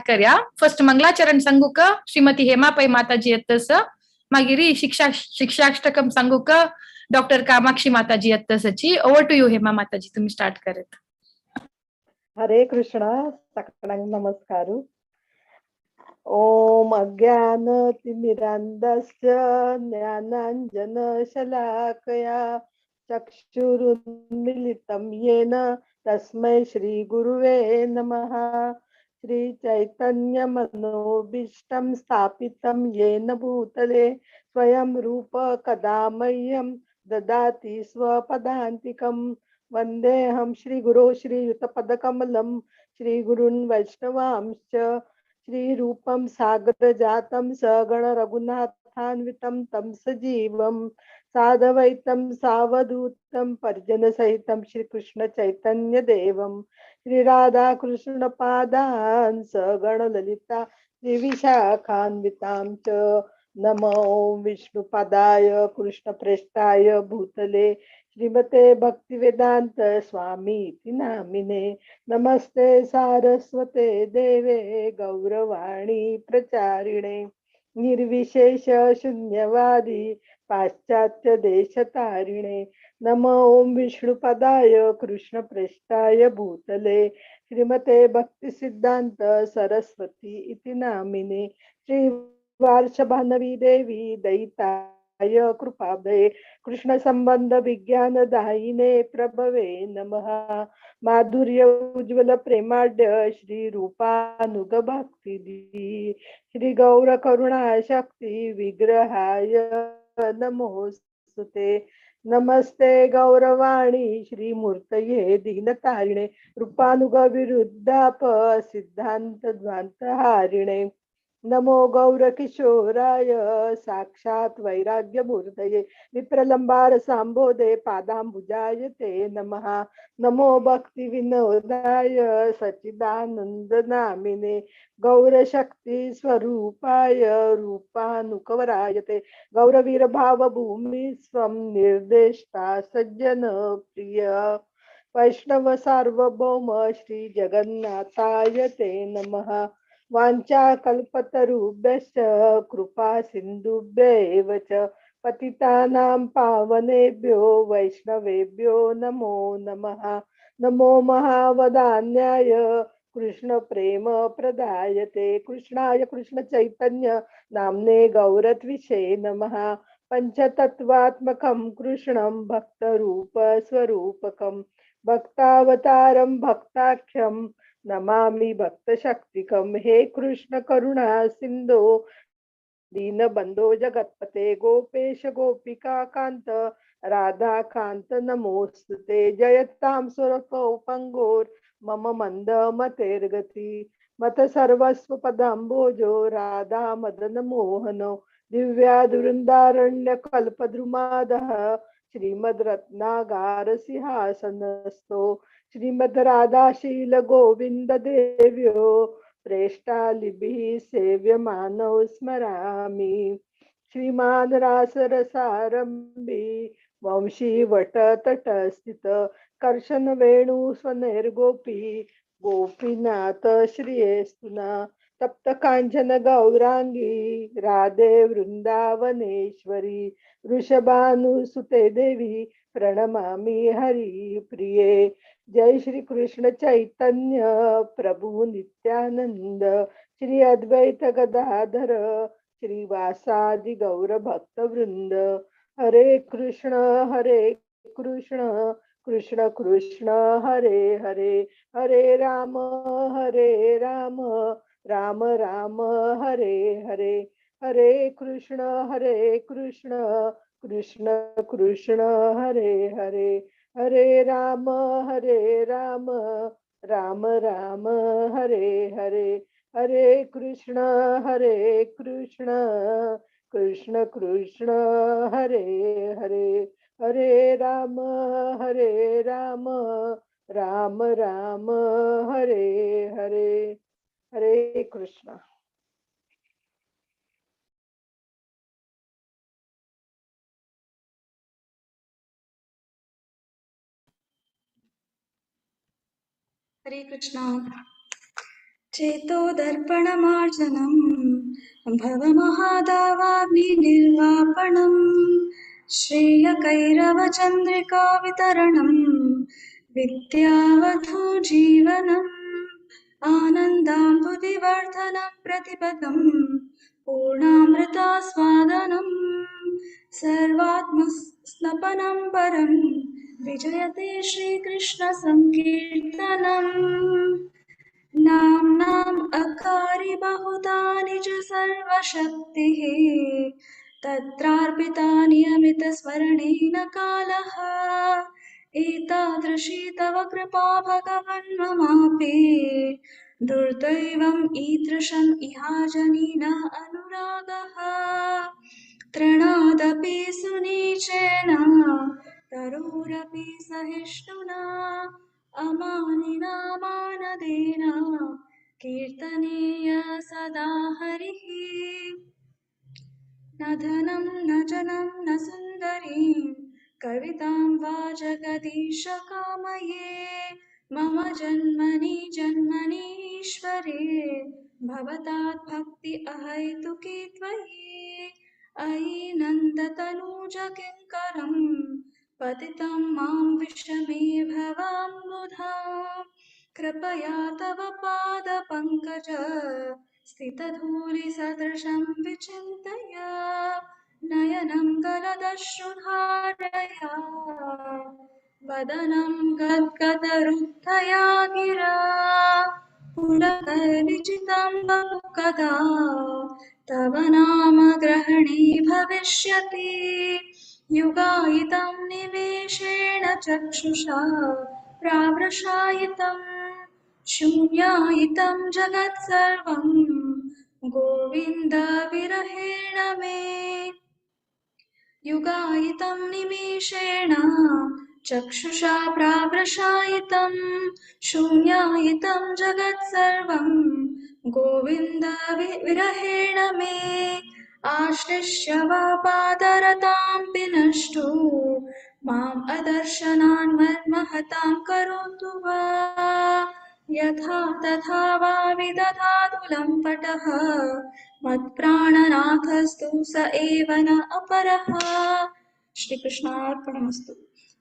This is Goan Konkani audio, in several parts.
करया. फर्स्ट मंगलाचरण सांगूक श्रीमती हेमा पै माताजी येतस, मागीर शिक्षाष्टकम सांगूक डॉक्टर कामाक्षी माताजी येतसची. Over to you Hema Mataji, तुम्ही स्टार्ट करत. हरे कृष्णा, सगळ्यांना नमस्कार. ओम अज्ञान तिमिरांधस्य ज्ञानांजन शलाकया चक्षुरुन्मीलितं येन तस्मै श्री गुरुवे नमः. श्री चैतन्य मनोभीष्टं स्थापितं येन भूतले स्वयं रूप कदा मह्यं ददाति स्वपदान्तिकं. वंदेहं श्री गुरो श्रीयुतपदकमलं श्री गुरुन् वैष्णवांश्च. श्री रूपं सागर जातं सगण रघुनाथान्वितं तं सजीवं साधवैतं सावधूतं परिजन सहितं श्री कृष्ण चैतन्य देवं. श्री राधा कृष्ण पादान सगण ललिता श्री विशाखान्वितां च. नमो विष्णुपदाय कृष्ण प्रेष्ठाय भूतले श्रीमते भक्तिवेदांत स्वामी इति नामिने. नमस्ते सारस्वते देवे गौरवाणी प्रचारिणे निर्विशेष शून्यवादी पाश्चात्य देशतारिणे. नमो ओम विष्णुपदाय कृष्ण प्रेष्ठाय भूतले श्रीमते भक्तिसिद्धांत सरस्वती इति नामिने. श्री वार्षभानवी देवी दयिताय कृपाब्धये कृष्ण संबंध विज्ञान दायिने प्रभवे नमः. माधुर्य उज्ज्वल प्रेमाढ्य श्री रूपानुग भक्ति श्री गौर करुणा शक्ती विग्रहाय नमोस्तुते. नमस्ते गौरवाणी श्री मूर्तये दीनतारिणे रूपानुग विरुद्धाप सिद्धांत ध्वांत हारिणे. नमो गौरकिशोराय साक्षात वैराग्य मूर्तये विप्रलंबार सांबोधे पादांबुजाय ते नमः. नमो भक्ति विनोदाय सचिदानंद नामिने गौरशक्ती स्वरूपाय रूपानुकवराय ते. गौरवीर भावभूमी स्वं निर्देष्टा सज्जन प्रिय वैष्णव सार्वभौम श्री जगन्नाथाय ते नमः. वाञ्छा कल्पतरुभ्यश्च कृपा सिन्धुभ्यैव च पतितानां पावनेभ्यो वैष्णवेभ्यो नमो नमः. नमो महावदान्याय कृष्ण प्रेम प्रदायते कृष्णाय कृष्ण चैतन्य नाम्ने गौरत्विषे नमः. पंचतत्वात्मकं कृष्णं भक्तरूप स्वरूपकं भक्तावतारं भक्ताख्यं नमामि भक्तशक्तिकं. हे कृष्ण करुणा सिंधो दीनबंधो जगत्पते गोपेश गोपिका कांत राधा कांत नमोस्तुते. जयतां सुरतौ पंगोर मम मंद मतेर्गति मत सर्वस्व पदाम्बोजो राधा मदन मोहनो. दिव्यादृंदारण्य कल्पद्रुमादः श्रीमद रत्नागार सिंहासनस्थो श्रीमद राधाशील गोविंद देव्यो प्रेष्ठालिभिः सेव्यमानौ स्मरामि. श्रीमान रासरसारंभी वंशी what तटस्थित कर्षण वेणु स्वनैर्गोपी गोपीनाथ श्रियेस्तुना. तप्त कांचन गौरांगी राधे वृंदावनेश्वरी वृषभानुसुते देवी प्रणमामि हरि प्रिये. जय श्री कृष्ण चैतन्य प्रभु नित्यानंद श्री अद्वैत गदाधर श्री वासादि गौर भक्त वृंद. हरे कृष्ण कृष्ण कृष्ण हरे हरे हरे राम राम राम हरे हरे. हरे कृष्ण कृष्ण कृष्ण हरे हरे हरे राम राम राम हरे हरे. हरे कृष्ण कृष्ण कृष्ण हरे हरे हरे राम राम राम हरे हरे. हरे कृष्ण. हरे कृष्णा. चेतोदर्पणमार्जनं भवमहादावाग्निनिर्वापणं श्रेयकैरवचन्द्रिकावितरणं विद्यावधूजीवनम् आनन्दाम्बुधिवर्धनं प्रतिपदं पूर्णामृतास्वादनं सर्वात्मस्नपनं परं विजयते श्रीकृष्णसङ्कीर्तनम्। नाम्नाम् अकारि बहुधा निज सर्वशक्तिः तत्रार्पिता नियमितस्मरणेन कालः। एतादृशी तव कृपा भगवन् ममापि दुर्दैवम् ईदृशम् इहाजनीन अनुरागः। तृणादपि सुनीचेन तरोरपि सहिष्णुना अमानिना मानदेन कीर्तनीय सदा हरिः। न धनं न जनं न सुन्दरीं कवितां वा जगदीश कामये। मम जन्मनि जन्मनीश्वरे भवतात् भक्ति अहैतुकी त्वयि। अयि नन्दतनूज किङ्करं पतितं मां विषमे भवाम्बुधा। कृपया तव पादपङ्कज स्थितधूलिसदृशं विचिन्तय। नयनं गलदश्रुधारया वदनं गद्गदरुद्धया गिरा। पुलकविजितं वपु कदा तव नाम ग्रहणे भविष्यति। युगायितं निवेशेन चक्षुषा प्रावृषायितं शून्यायितं जगत्सर्वं गोविन्द विरहेण मे। युगायितं निमेषेण चक्षुषा प्रावृषायितं शून्यायितं जगत्सर्वं गोविन्द विरहेण मे। आश्लिष्य वा पादरतां पिनष्टु माम् अदर्शनान् मर्महतां करोतु वा। यथा तथा वा विदधातु लम्पटः मत्प्राणनाथस्तु स एव न अपरः। श्रीकृष्णार्पणमस्तु।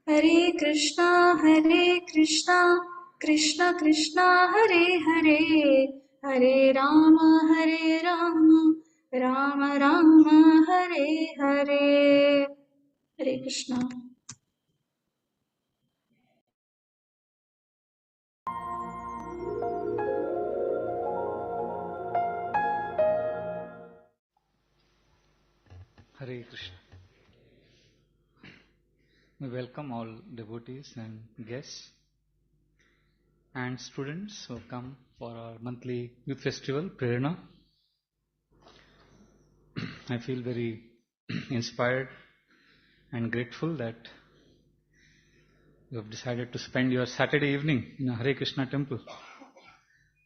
हरे कृष्णा कृष्ण कृष्ण हरे हरे, हरे राम राम राम हरे हरे। हरे Krishna. Hare Krishna. We welcome all devotees and guests and students who have come for our monthly youth festival, Prerana. I feel very inspired and grateful that you have decided to spend your Saturday evening in a Hare Krishna temple.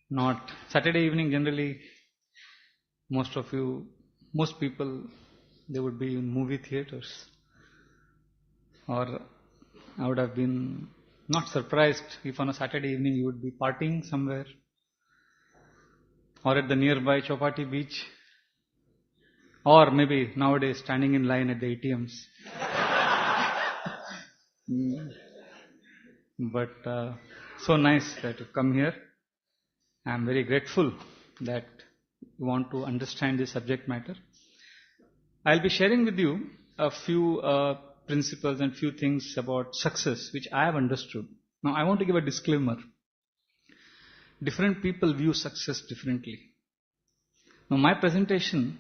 Not Saturday evening, generally, most people, they would be in movie theaters. Or I would have been not surprised if on a Saturday evening you would be partying somewhere or at the nearby Chowpatty beach, or maybe nowadays standing in line at the ATMs. But so nice that you come here. I am very grateful that you want to understand this subject matter. I'll be sharing with you a few principles and few things about success which I have understood. Now I want to give a disclaimer. Different people view success differently. Now my presentation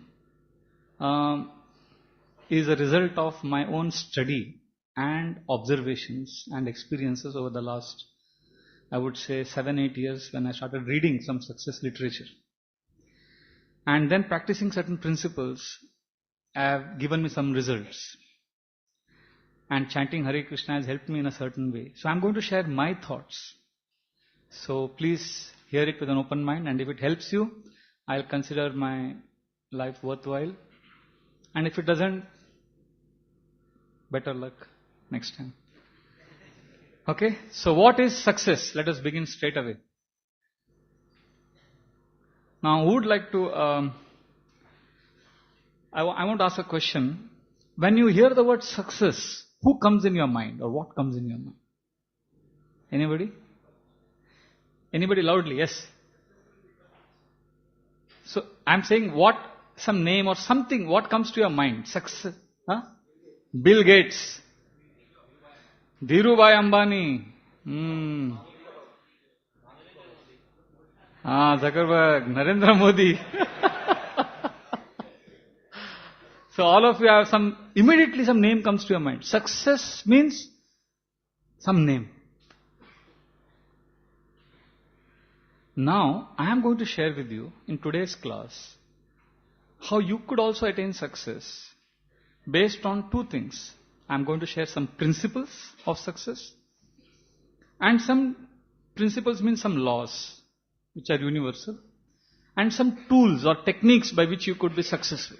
is a result of my own study and observations and experiences over the last, I would say, 7-8 years when I started reading some success literature. And then practicing certain principles have given me some results. And chanting Hare Krishna has helped me in a certain way. So I'm going to share my thoughts. So please hear it with an open mind, and if it helps you, I'll consider my life worthwhile. And if it doesn't, better luck next time. Okay, so what is success? Let us begin straight away. Now, who would like to, I want to ask a question. When you hear the word success, who comes in your mind or what comes in your mind? Anybody? Anybody loudly? Yes. So, I'm saying what, some name or something, what comes to your mind? Success. Huh? Bill Gates. Dhirubhai Ambani. Zuckerberg, Narendra Modi. So all of you have some, immediately some name comes to your mind. Success means some name. Now, I am going to share with you in today's class how you could also attain success based on two things. I am going to share some principles of success, and some principles mean some laws which are universal, and some tools or techniques by which you could be successful.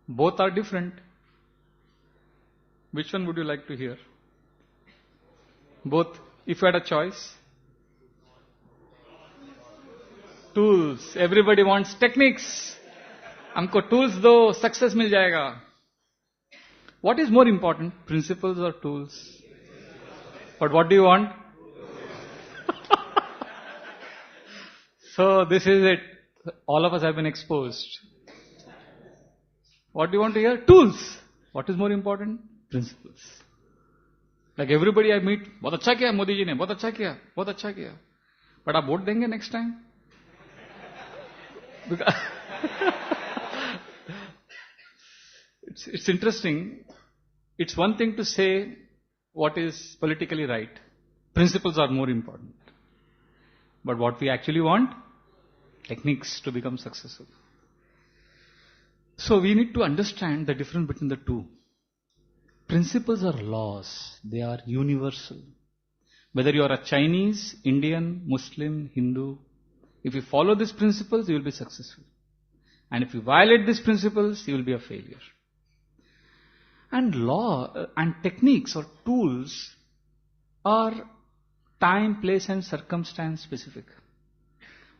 Both are different. Which one would you like to hear? Both. If you had a choice. Tools. Everybody wants techniques. Humko tools do, success mil jayega. What is more important, principles or tools? But what do you want? So this is it. All of us have been exposed. What do you want to hear? Tools. What is more important? Principles. Like everybody I meet, bahut acha kiya Modi ji ne, bahut acha kiya, bahut acha kiya. But aap vote denge next time? Because it's interesting. It's one thing to say what is politically right. Principles are more important. But what we actually want? Techniques to become successful. So we need to understand the difference between the two. Principles are laws. They are universal. Whether you are a Chinese, Indian, Muslim, Hindu, if you follow these principles, you will be successful. And if you violate these principles, you will be a failure. And law and techniques or tools are time, place and circumstance specific.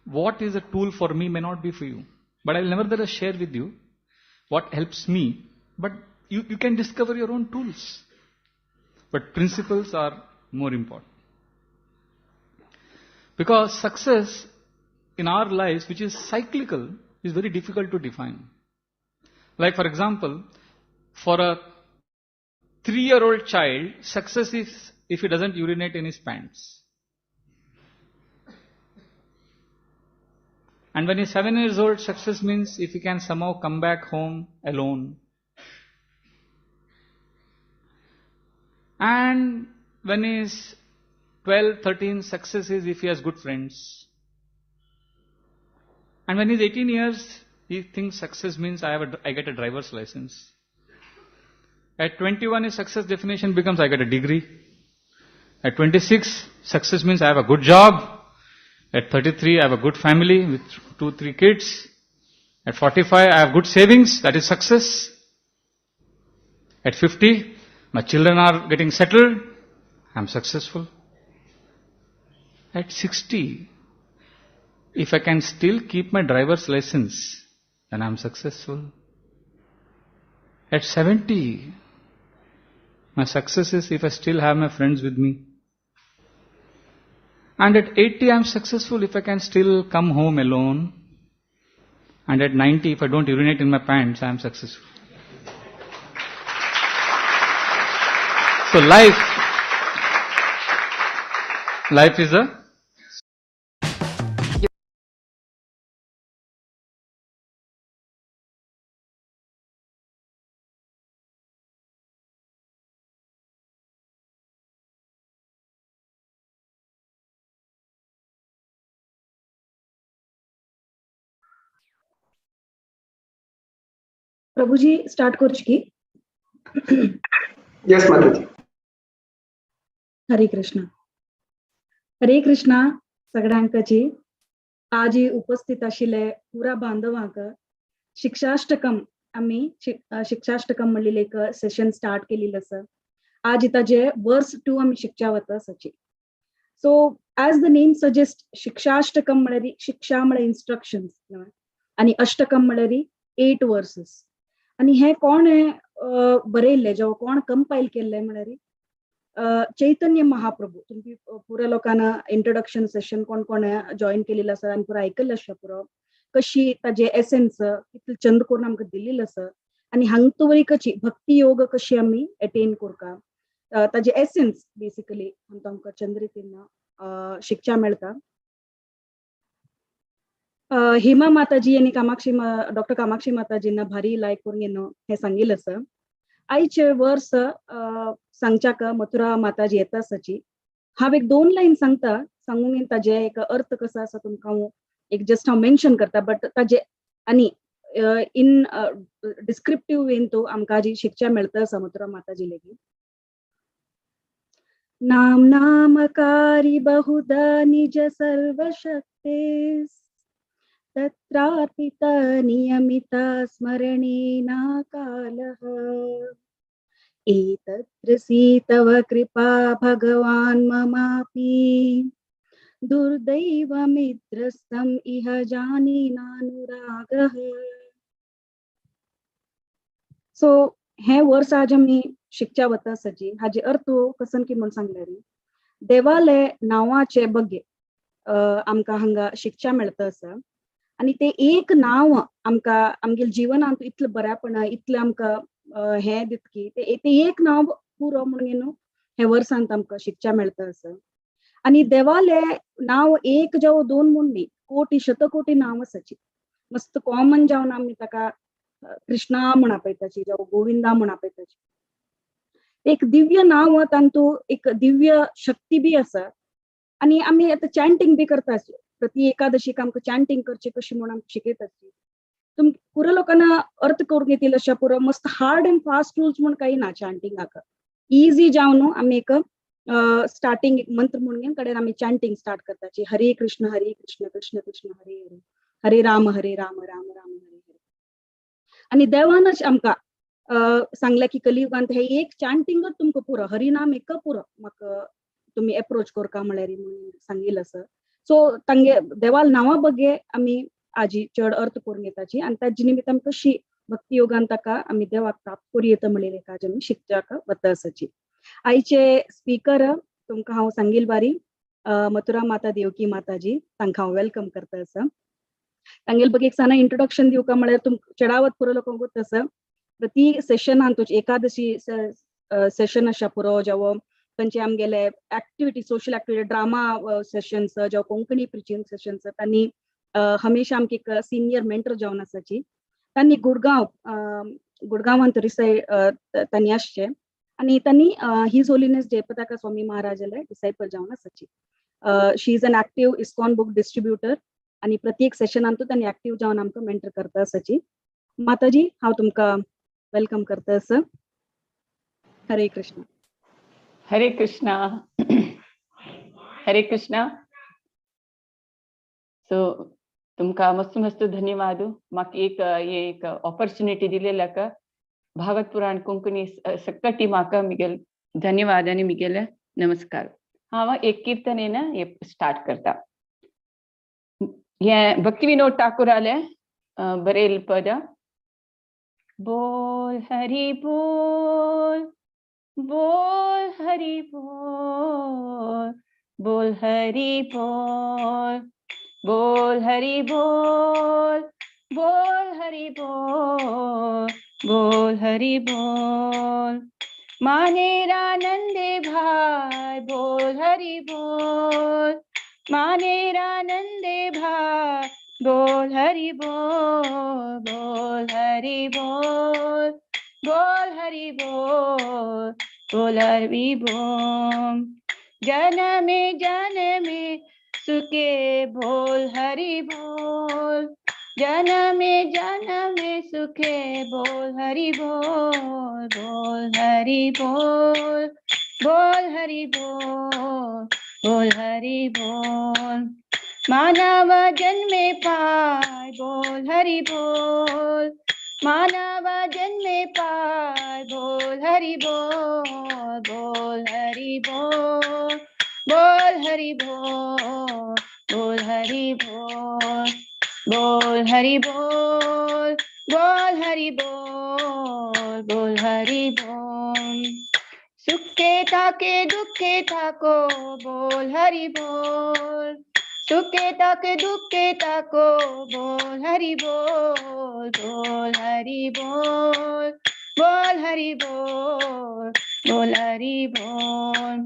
What is a tool for me may not be for you. But I will nevertheless share with you what helps me. But you can discover your own tools. But principles are more important. Because success in our lives, which is cyclical, is very difficult to define. Like for example, for a 3-year-old child, success is if he doesn't urinate in his pants. And when he's 7 years old, success means if he can somehow come back home alone. And when he's 12, 13, success is if he has good friends. And when he's 18 years, he thinks success means I get a driver's license. At 21, his success definition becomes I get a degree. At 26, success means I have a good job. At 33, I have a good family with 2-3 kids. At 45, I have good savings. That is success. At 50, my children are getting settled. I am successful. At 60, if I can still keep my driver's license, then I am successful. At 70, my success is if I still have my friends with me. And at 80, I am successful if I can still come home alone. And at 90, if I don't urinate in my pants, I am successful. So life is a Prabhuji start करची की? Yes Mataji. Hare Krishna. Hare Krishna सगळ्यांकची. आज उपस्थित आशिल्ले पुरा बांधवांक शिक्षाष्टकम आमी शिक्षाष्टकम म्हणलेले एक सेशन स्टार्ट केलेलं आसा. आज ताजे वर्स 2 आमी शिकच्या वता सची. So As the name suggest, Shikshashtakam म्हळ्यार शिक्षा म्हळ्यार इन्स्ट्रक्शन्स आनी अष्टकम म्हळ्यार 8 वर्सेस. आनी हें कोण बरयल्लें, जेव्हा कोण कंपायल केल्लें म्हळ्यार चैतन्य महाप्रभू. तुमची पुरा लोकांना इंट्रोडक्शन सेशन कोण कोण जॉईन केलेलं आसा आनी पुरा आयकल्लें आसा, पुरो कशी ताजे एसेन्स कितले चंद करून आमकां दिल्लें आसा आनी हांगा वरी कशी भक्ती योग कशी आमी एटेन करता ताजे एसेन्स बेसिकली आमकां चंद रितीन शिक्षा मेळटा. हेमा माताजी आनी कामाक्षी डॉक्टर कामाक्षी माताजींना भारी लायक करून घेवन हें सांगिल्लें आसा. आयचे वर्स सांगच्याक मथुरा माताजी येता आसाची. हांव एक 2 लायन सांगता, सांगून ताजे एक अर्थ कसो आसा तुमकां हांव एक जस्ट हांव मेन्शन करता, बट ताजे आनी इन डिस्क्रिप्टीव वेन तो आमकां जी शिक्षा मेळटा आसा मथुरा माताजी लेगीत. नाम नामकारी बहुधा निज सर्वशक्तेस तत्रार्पिता नियमिता स्मरणेन कालः एतदृशी तव कृपा भगवान् ममापि दुर्दैवमिद्रस्तम् इह जानीनानुरागः. सो हे वर्स आज आमी शिकच्या वता आसाची. हाजे अर्थ कसन की म्हूण सांगल्यार देवाले नांवाचे बगे आमकां हांगा शिक्षा मेळटा आसा आनी ते एक नांव आमकां आमगेले जिवनांत इतलें बऱ्यापणा इतलें आमकां हें दिता की ते एक नांव पुरो म्हणून न्हू हे वर्सांत आमकां शिक्षा मेळटा आसा. आनी देवाले नांव एक जावं 2 म्हूण न्ही, कोटी शतकोटी नांव आसाची. मस्त कॉमन जावन आमी ताका कृष्णा म्हूण आपयताची जावं गोविंदा म्हूण आपयताची. एक दिव्य नांव तांतू एक दिव्य शक्ती बी आसा. आनी आमी आतां चॅन्टींग बी करता, प्रति एकादशीक आमकां चॅन्टींग करचें कशी म्हूण आमकां शिकयतात. तुम पुरो लोकांना अर्थ करून घेतील अशें पुरो मस्त हार्ड अँड फास्ट रुल्स म्हूण कांय ना चॅन्टिंगाक. इजी जावन न्हू आमी एक स्टार्टींग एक मंत्र म्हणून घेवन कडेन आमी चॅन्टींग स्टार्ट करताची. हरे कृष्ण हरे कृष्ण कृष्ण कृष्ण हरे हरे हरे राम हरे राम राम राम हरे हरे. आनी देवानच आमकां सांगलें की कलियुगांत हे एक चॅन्टिंगच तुमकां पुरो, हरिनाम एक पुरो म्हाका तुमी एप्रोच करका म्हळ्यार म्हणून सांगिल्लें आसा. सो तांगे देवाल नांवा बगे आमी आजी चड अर्थ करून घेताची आनी ताजे निमित्त आमी कशी भक्ती योगान ताका आमी देवाक प्राप्त करूं येता म्हणलें आज आमी शिकच्याक वता आसाची. आयचे स्पीकर तुमकां हांव सांगील बारी मथुरा माता देवकी माताजी, तांकां हांव welcome करता आसा. तांगेल बगे एक साना इंट्रोडक्शन दिवका म्हळ्यार तुमकां चडावत पुरो लोकांक गोत आसा. प्रति सेशनान तुजी एकादशी सेशन आसा पुरो जावं खंयचे आमगेले activity social activity drama sessions जावं कोंकणी प्रिचींग सेशन्स तांणी हमेशा आमकां एक सिनियर मेंटर जावन आसाची. तांणी गुडगांव गुडगांवांत रिसाय तांणी आसचे आनी तांणी his holiness Jayapataka स्वामी महाराजाले डिसायपल जावन आसाची. She is an active ISKCON book distributor आनी प्रत्येक सेशनांतू तांणी एक्टीव जावन आमकां मेंटर करता आसाची. माताजी हांव तुमकां welcome करता आसा. हरे कृष्ण. हरे कृष्णा. हरे कृष्णा. सो तुमकां मस्त मस्त धन्यवाद. म्हाका एक एक ऑपॉर्च्युनिटी दिलेल्याक भागवत पुराण कोंकणी सगळ्या टिमाक मिगेल धन्यवाद आनी मिगेले नमस्कार. हांव एक कीर्तन हे स्टार्ट करता. हे भक्ती विनोद ठाकूराले बरेल पद. बोल हरी बोल बोल हरी बोल बोल हरी बोल बोल हरी बोल बोल हरी बोल बोल हरी बोल. मानेरानंदे भाई बोल हरी बोल मानेरानंदे भाई बोल हरी बोल बोल हरी बोल बोल हरी बोल बोल हरी बोल. जनमे जनमे सुखे बोल हरि बोल जनमे जनमे सुखे बोल हरि बोल बोल हरि बोल बोल हरि बोल बोल हरि बोल. मानव जन्मे पाय बोल हरि बोल मानव जन्मे पाय बोल हरि बोल बोल हरि बोल बोल हरि बोल, बोल हरि बोल, बोल हरि बोल, बोल हरि बोल, बोल हरि बोल। सुखे ताके दुखे थाको बोल हरि बोल, सुखे ताके दुखे ताको बोल हरि बोल, बोल हरि बोल, बोल हरि बोल, बोल हरि बोल।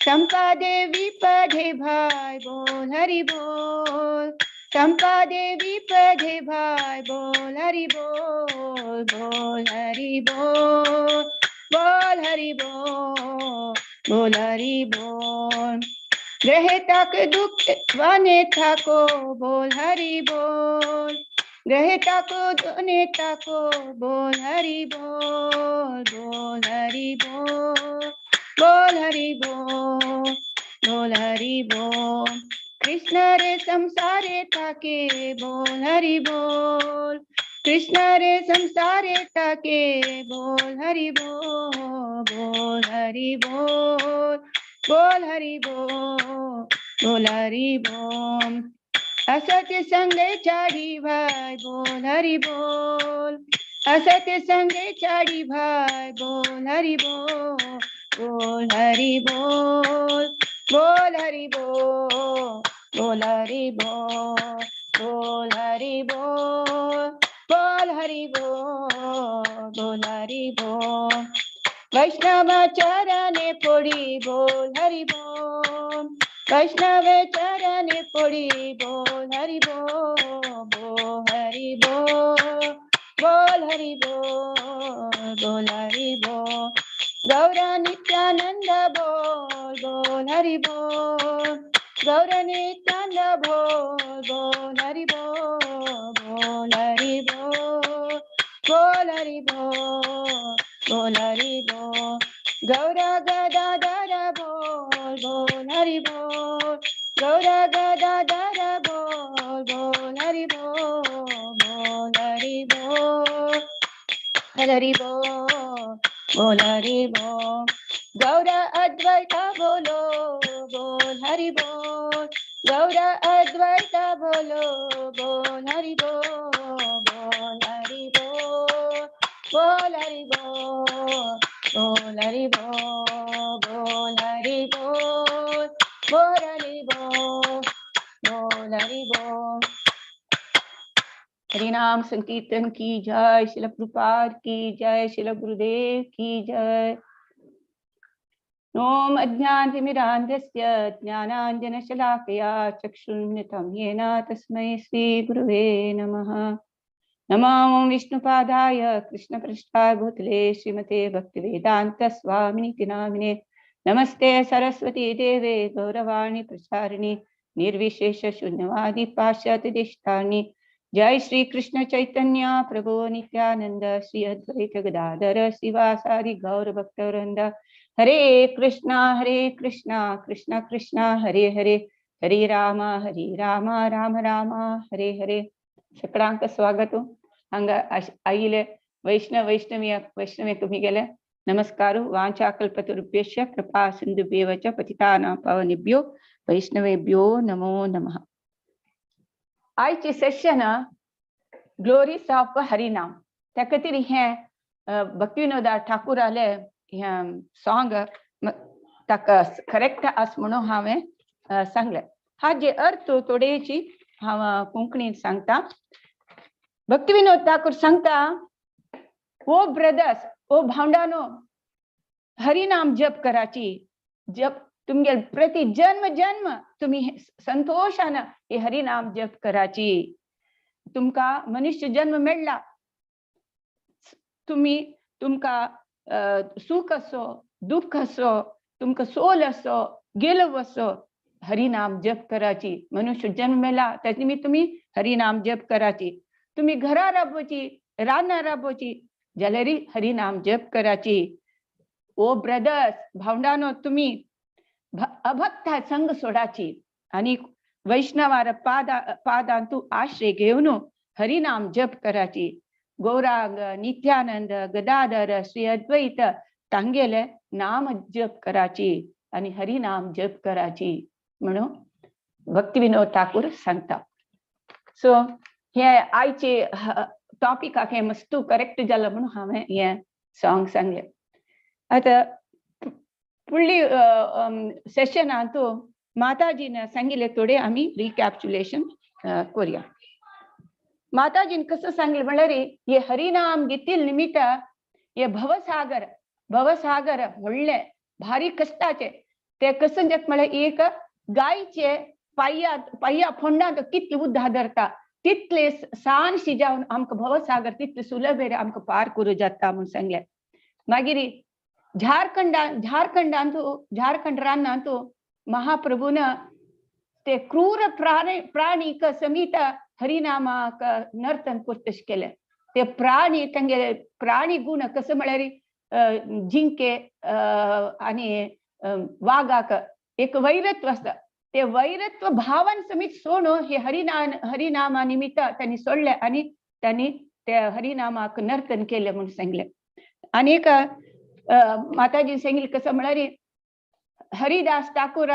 संपादे विपदे भाई बोल हरि बोल, संपादे विपदे भाई बोल हरि बोल, बोल हरि बोल, बोल हरि बोल, बोल हरि बोल। ग्रहे तक दुख वने थाको बोल हरि बोल, ग्रहे तक दुने ताको बोल हरि बोल, बोल हरि बोल, बोल हरि बोल, बोल हरि बोल। कृष्ण रे संसारे थाके बोल हरि बोल, कृष्ण रे संसारे थाके बोल हरि बोल, बोल हरि बोल, बोल हरि बोल, बोल हरि बोल। असत्य संगे चाडी भाई बोल हरि बोल, असत्य संगे चाडी भाई बोल हरि बोल, बोल हरि बोल, बोल हरि बोल, बोल हरि बोल, बोल हरि बोल, बोल हरि बोल, बोल हरि बोल। वैष्णव चरणे पड़ी बोल हरि बोल, वैष्णव चरणे पड़ी बोल हरि बोल, बोल हरि बोल, बोल हरि बोल, बोल हरि बोल। गौर नित्यानंद बोल बोल हरि बोल, गौर नित्यानंद बोल बोल हरि बोल, बोल हरि बोल, बोल हरि बोल, बोल हरि बोल। गौर गदाधर बोल बोल हरि बोल, गौर गदाधर बोल बोल हरि बोल, बोल हरि बोल, हरि बोल, बोल हरि बोल। गौर अद्वैत बोलो बोल हरि बोल, गौर अद्वैत बोलो बोल हरि बोल, बोल हरि बोल, बोल हरि बोल, बोल हरि बोल, बोल हरि बोल, बोल हरि बोल, बोल हरि बोल। हरिनाम संकीर्तन की जय, श्रील प्रभुपाद की जय, श्रील गुरुदेव की जय। ओम अज्ञानतिमिरान्धस्य ज्ञानाञ्जनशलाकया चक्षुरुन्मिलितं येन तस्मै श्रीगुरुवे नमः। नमो विष्णुपादाय कृष्णपृष्ठाय भूतले श्रीमते भक्तिवेदान्त स्वामिनिति नामिने। नमस्ते सरस्वती देवे गौरवाणी प्रचारिणी निर्विशेष शून्यवादी पाश्चात्य देशतारिणी। जय श्री कृष्ण चैतन्य प्रभु नित्यानंद श्री अद्वैत गदाधर शिवासादि गौर भक्तवृंद। हरे कृष्णा कृष्णा कृष्णा हरे हरे, हरे राम राम राम हरे हरे। सकळांक स्वागत। हांगा आयिले वैष्णव वैष्णवी वैष्णवे तुम्ही गेले नमस्कार। वाञ्छाकल्पतरुभ्यश्च कृपा सिन्धुभ्येव च पतितानां पावनेभ्यो वैष्णवेभ्यो नमो नमः। आयचे सेशन ग्लोरीज ऑफ हरिनाम त्या खातीर हें भक्तिविनोद ठाकुराले हें सॉंग ताका करेक्ट आस म्हणून हांवें सांगलें। हाजे अर्थ थोडेची हांव कोंकणीन सांगता। भक्तिविनोद ठाकूर सांगता, ओ ब्रदर्स, ओ भावंडानो, हरिनाम जप कराची, जप तुमगे प्रति जन्म जन्म तुम्ही संतोषान हे हरिनाम जप कराची। तुमका मनुष्य जन्म मेळ्ळा, तुम्ही तुमका सुख असो दुःख असो, तुमका सोल असो गेलो असो, हरिनाम जप कराची। मनुष्य जन्म मेळ्ळा त्याचे निमित्त तुम्ही हरिनाम जप कराची। तुम्ही घरा राबोची रानां राबोची जाल्यार हरिनाम जप कराची। ओ ब्रदर्स भावंडानो, तुम्ही अभक्ता संग सोडाची आणि वैष्णवार पादांतू आश्रय घेऊन हरिनाम जप कराची। गौरांग नित्यानंद गदाधर श्री अद्वैत तांगेले नाम जप कराची आणि हरिनाम जप कराची म्हणून भक्तिविनोद ठाकूर सांगता. सो हे आयचे टॉपिकाक हे मस्तू करेक्ट जाला म्हणून हांवें हें सॉंग सांगलें. आतां फुडली सेशनांतू माताजीन सांगिल्लें थोडें आमी रिकॅप्च्युलेशन करुया. माताजीन कसं सांगलें म्हणल्यार हे हरिनाम घेतिल निमित्त हे भवसागर, भवसागर व्हडलें भारी कश्टाचें ते कसं जाता म्हळ्यार एक गायचे पांया पांया फोंडांत कितले उदक धरता तितले सान शिजावन आमकां भवसागर तितले सुलभ आमकां पार करूं जाता म्हूण सांगलें. मागीर झारखंडांतू झारखंड रानांतू महाप्रभून ते क्रूर प्राणी प्राणीक समीत हरिनामाक नर्तन करतशें केलें. ते प्राणी तांगेले प्राणी गुण कसं म्हळ्यार जिंके आनी वागाक एक वैरत्व आसता, ते वैरत्व भावन समीत सोडून हे हरिनामा निमित्त त्यांनी सोडले आणि त्यांनी त्या हरिनामाक नर्तन केले म्हणून सांगले. आणि एक माताजी सांगितलं कसं म्हळ्यार हरिदास ठाकूर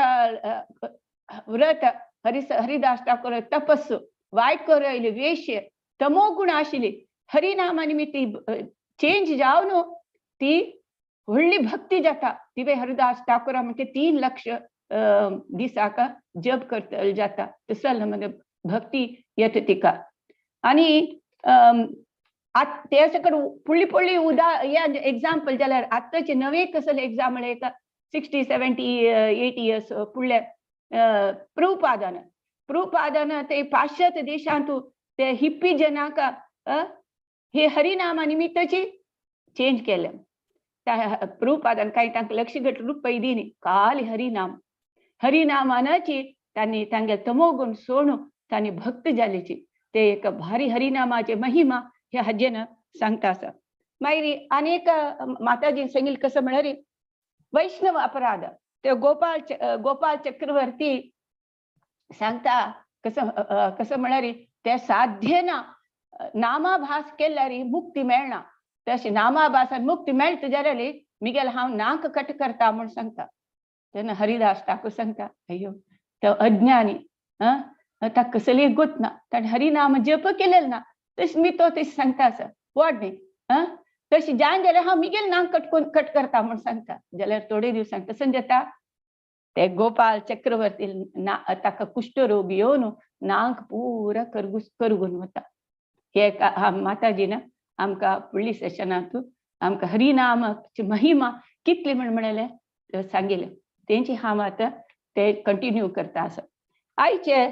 व्रत हरिदास ठाकूर तपस्सु वायट करू वेश्य तमोगुण आशिल्ली हरिनामा निमित्त चेंज जावन ती व्हडली भक्ती जाता. तिवे हरिदास ठाकूर म्हणजे 3 लक्ष दिसाक जप करतले जाता तसल म्हणजे भक्ती येता तिका. आणि ते सकट फुडली फुडली उदा एग्जाम्पल जाल्यार आतांचे नवे कसले एग्जाम्पल एक 60 70 80 इयर्स फुडले प्रभुपादान प्रभुपादान ते पाश्चात्य देशांतू ते हिप्पी जनाक हे हरिनामा निमित्ताची चेंज केले. प्रभुपादान काही तांकां लक्ष घट रुपय दिनी काली हरिनाम हरिनामानाची तांणी तांगे तमोगुण सोडून तांणी भक्त जालीची ते एक भारी हरिनामाचे महिमा हे हाजेन सांगता आसा. मागीर आनी एक माताजी सांगिल्लें कसं म्हळ्यार वैष्णव अपराध ते गोपाल गोपाल चक्रवर्ती सांगता कसं कसं म्हळ्यार ते साध्य ना नामाभास केल्यार मुक्ती मेळना, तशें नामाभासान मुक्ती मेळटा जाल्यार मिगेल हांव नाक कट करता म्हूण सांगता. तेन्ना हरिदास ठाकूर सांगता अय्यो तो अज्ञानी ताका कसली गोत ना, ताणें हरिनाम जप केलें ना, तशें मी तो तशें सांगता आसा वाट न्ही तशें जायना जाल्यार हांव मिगेल नाक कट करता म्हूण सांगता. जाल्यार थोडे दिवसांक तशें जाता ते गोपाल चक्रवर्ती ना ताका कुष्ठरोग येवन नाक पुरा करगून वता. हे माताजीन आमकां फुडली सेशनांत आमकां हरिनामाची महिमा कितली म्हण म्हणलें सांगिल्लें तेंची हांव आतां ते कंटिन्यू करता आसा. आयचे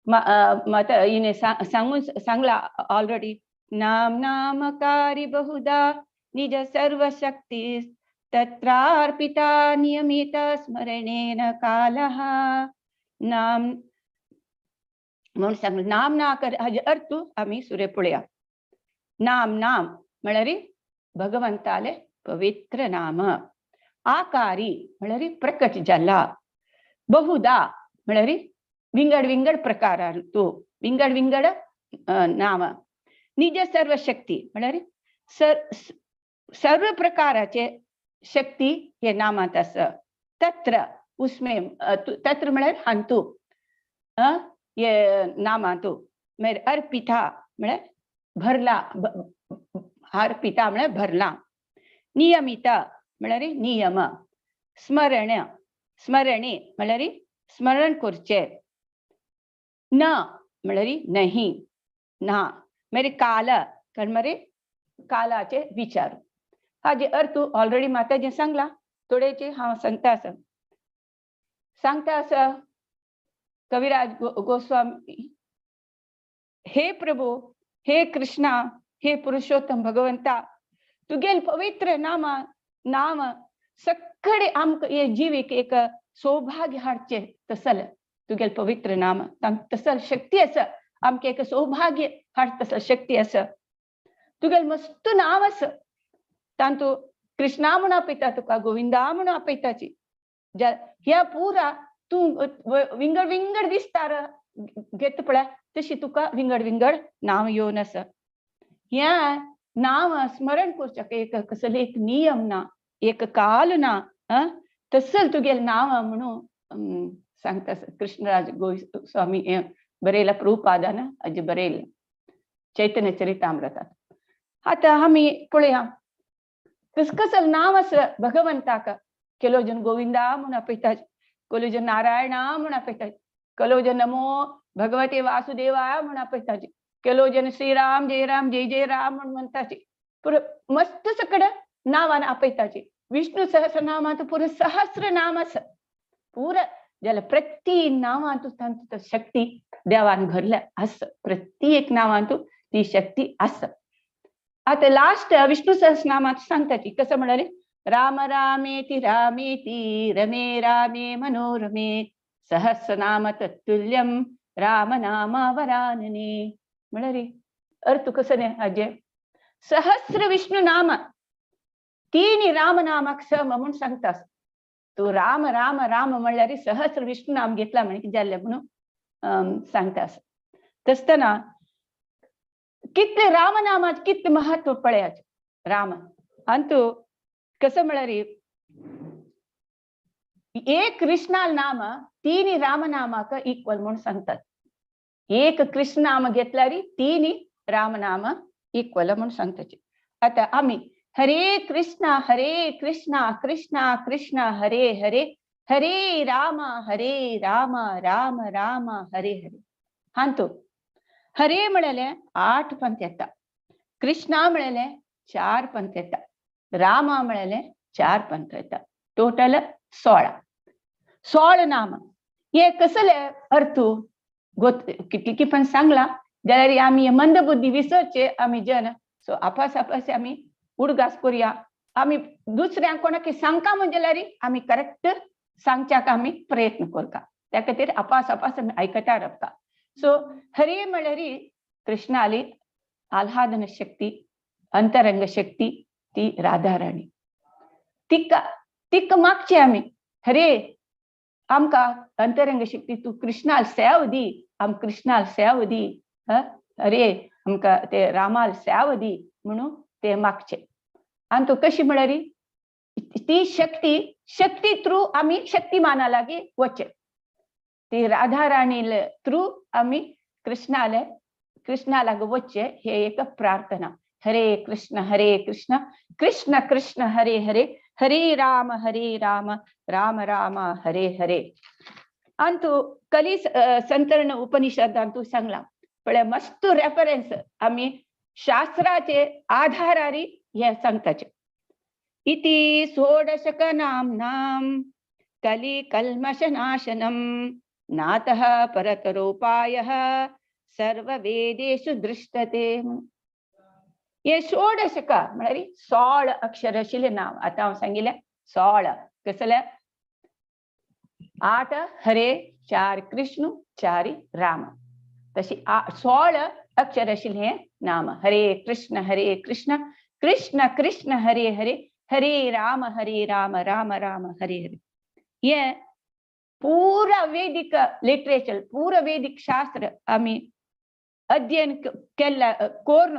माता हिणें सांगून सांगला ऑलरेडी नाम नामकारी बहुधा निज सर्वशक्ती तत्रार्पिता नियमित स्मरणेन कालः नाम म्हणून सांगलें. नाम ना हाजे अर्थ आमी सुरे पळया. नाम नाम म्हळ्यार भगवंताले पवित्र नाम, आकारी म्हळ्यार प्रकट जाला, बहुधा म्हळ्यार विंगड विंगड प्रकारांतू विंगड विंगड नाम, निज सर्वशक्ती म्हळ्यार सर्व प्रकाराचे शक्ती हे नामांत आसा. तत्र उसमे तत्र म्हळ्यार हांतू हे नामांतू मागीर अर्पिता म्हळ्यार भरला, अर्पिता म्हळ्यार भरला, नियमिता म्हळ्यार नियम, स्मरण स्मरणे म्हळ्यार स्मरण करचें, न म्हळ्यार नहीं ना, मागीर काल कारण मागीर कालाचे विचार. हाजे अर्थ ऑलरेडी माताजी सांगला थोडेचे हांव सांगता आसा. सांगता आसा कविराज गोस्वामी, हे प्रभू हे कृष्णा हे पुरुषोत्तम भगवंता तुगेल पवित्र नामा नाम सगळे आमकां हे जिवीक एक सौभाग्य हाडचें तसल तुगेल पवित्र नाम तसल शक्ती आसा आमकां एक सौभाग्य हाड तसल शक्ती आसा. तुगेल मस्त नांव आसा तांतू कृष्णा म्हूण आपयता तुका, गोविंदा म्हूण आपयताची, ह्या पुरा तूं विंगड विंगड विस्तार घेत पळय तशी तुका विंगड विंगड नांव येवन आसा. ह्या नांव स्मरण करच्याक एक कसले एक नियम ना, एक काल ना, तसल तुगेलें नांव म्हणून सांगता कृष्णराज गोस्वामी हें बरयला प्रभुपादान हाजें बरयलें चैतन्य चरितामृतात. आतां आमी पळया कस नांव आसा भगवंताक. केलो जन गोविंदा म्हूण आपयतात, केलो जन नारायणा म्हूण आपयतात, केलो जन नमो भगवते वासुदेवाय म्हूण आपयतात, केलो जन श्रीराम जय राम जय जय राम म्हूण म्हणटाची. पुरो मस्त सकड नांवान आपयताची. विष्णु सहस्रनामांत पुरो सहस्र नाम आसा पुरा जाल्यार प्रति नांवांत तांतूत शक्ती देवान भरल्या आसा. प्रत्येक नांवांत ती शक्ती आसा. आतां लास्ट विष्णु सहस्रनामांत सांगता ती कसं म्हणाले, राम रामेति रामेति रमे रामे मनोरमे सहस्रनाम तत्तुल्यम राम नाम वरानने. म्हळ्यार अर्थ कसो न्ही हाजे, सहस्र विष्णु नाम तिनी राम नामाक सम म्हूण सांगता. तूं राम राम राम म्हणल्यार सहस्र विष्णु नाम घेतला म्हण कितें जालें म्हणून सांगता. तसतना कितले रामनामाचें कितलें महत्व पळयात राम. अंतू कसं म्हळ्यार एक कृष्णाल नाम तिनी रामनामाक इक्वल म्हूण सांगतात. एक कृष्ण नाम घेतल्यार तिनी रामनाम इक्वल म्हूण सांगतात. आतां आमी हरे कृष्णा हरे कृष्णा कृष्णा कृष्णा हरे हरे हरे राम हरे राम राम राम हरे हरे. हांतू हरे म्हळेलें 8 पंथ येता, कृष्णा म्हळेलें 4 पंथ येता, रामा म्हळेलें 4 पंथ येता, टोटल 16. 16 नाम हे कसले अर्थ कितली पण सांगला जाल्यार आमी मंदबुद्धी विसरचे आमी जन. सो आपास आपास आमी उडगास करुया. आमी दुसऱ्यांक कोणाक सांगका म्हण जाल्यार आमी करेक्ट सांगच्याक आमी प्रयत्न करता. त्या खातीर आपास आपास आमी आयकता रावता. सो हरे म्हळ्यार कृष्णाली आल्हादन शक्ती, अंतरंग शक्ती ती राधाराणी. तिका तिका मागचे आमी हरे आमकां अंतरंग शक्ती तूं कृष्णाल सेव दी, आम कृष्णाल सेव दी, हरे आमकां ते रामाल सेव दी म्हणून ते मागचे. आनी तूं कशी म्हळ्यार ती शक्ती शक्ती थ्रू आमी शक्तिमाना लागीं वचचे. ती राधा राणी थ्रू आमी कृष्णाले कृष्णा लागीं वचचे हे एक प्रार्थना. हरे कृष्ण हरे कृष्ण कृष्ण कृष्ण हरे हरे हरे राम हरे राम राम राम हरे हरे. अंतू कली संतरण उपनिषदांतू सांगला पळय मस्त रेफरन्स आमी शास्त्राचे आधारारी हे सांगताचे. इति षोडशक नाम्नां कली कल्मषनाशनं नातः परतरोपायः सर्ववेदेषु दृष्टते. हे षोडशक म्हळ्यार 16 अक्षर आशिल्लें नांव. आतां हांव सांगिल्लें 16 कसले, 8 हरे, 4 कृष्ण, 4 राम. तशी 16 अक्षर आशिल्लें हें नाम. हरे कृष्ण हरे कृष्ण कृष्ण कृष्ण हरे हरे हरे राम हरे राम राम राम हरे हरे. हे पूरा वैदिक लिटरेचर, पूरा वैदिक शास्त्र आमी अध्ययन केल्ल्या करून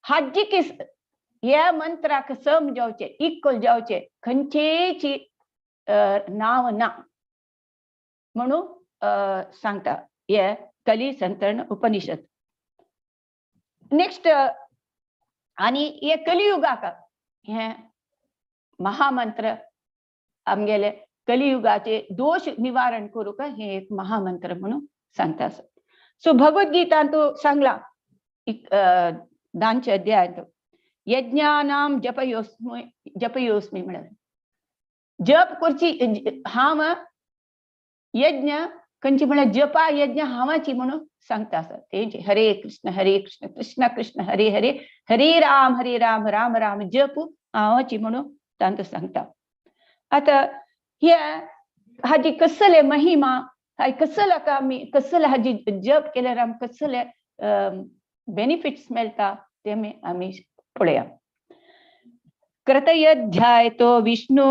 हाजी की ह्या मंत्राक सम जावचे, इक्वल जावचे खंयचेची नांव ना म्हणून सांगता हे कली संतरण उपनिषद. नेक्स्ट आनी हे कलियुगाक हे महामंत्र आमगेले कलियुगाचे दोश निवारण करूंक हे एक महामंत्र म्हणून सांगता. सो भगवद्गीतांतू सांगला 10 अध्यायांत यज्ञानां जपयोस्मि जपयोस्मि म्हळ्यार जप करची हांव यज्ञ खंयची म्हळ्यार जपा यज्ञ हांवाची म्हणून सांगता आसा. तेंचे हरे कृष्ण हरे कृष्ण कृष्ण कृष्ण हरे हरे हरे राम हरे राम राम राम जप हांवाची म्हणून तांतू सांगता. आतां हे हाजी कसले महिमा, कसले आमी कसले हाजी जप केल्यार आमकां कसले बेनिफिट्स मेळटा ते आमी पळया. कृतयध्यायतो विष्णु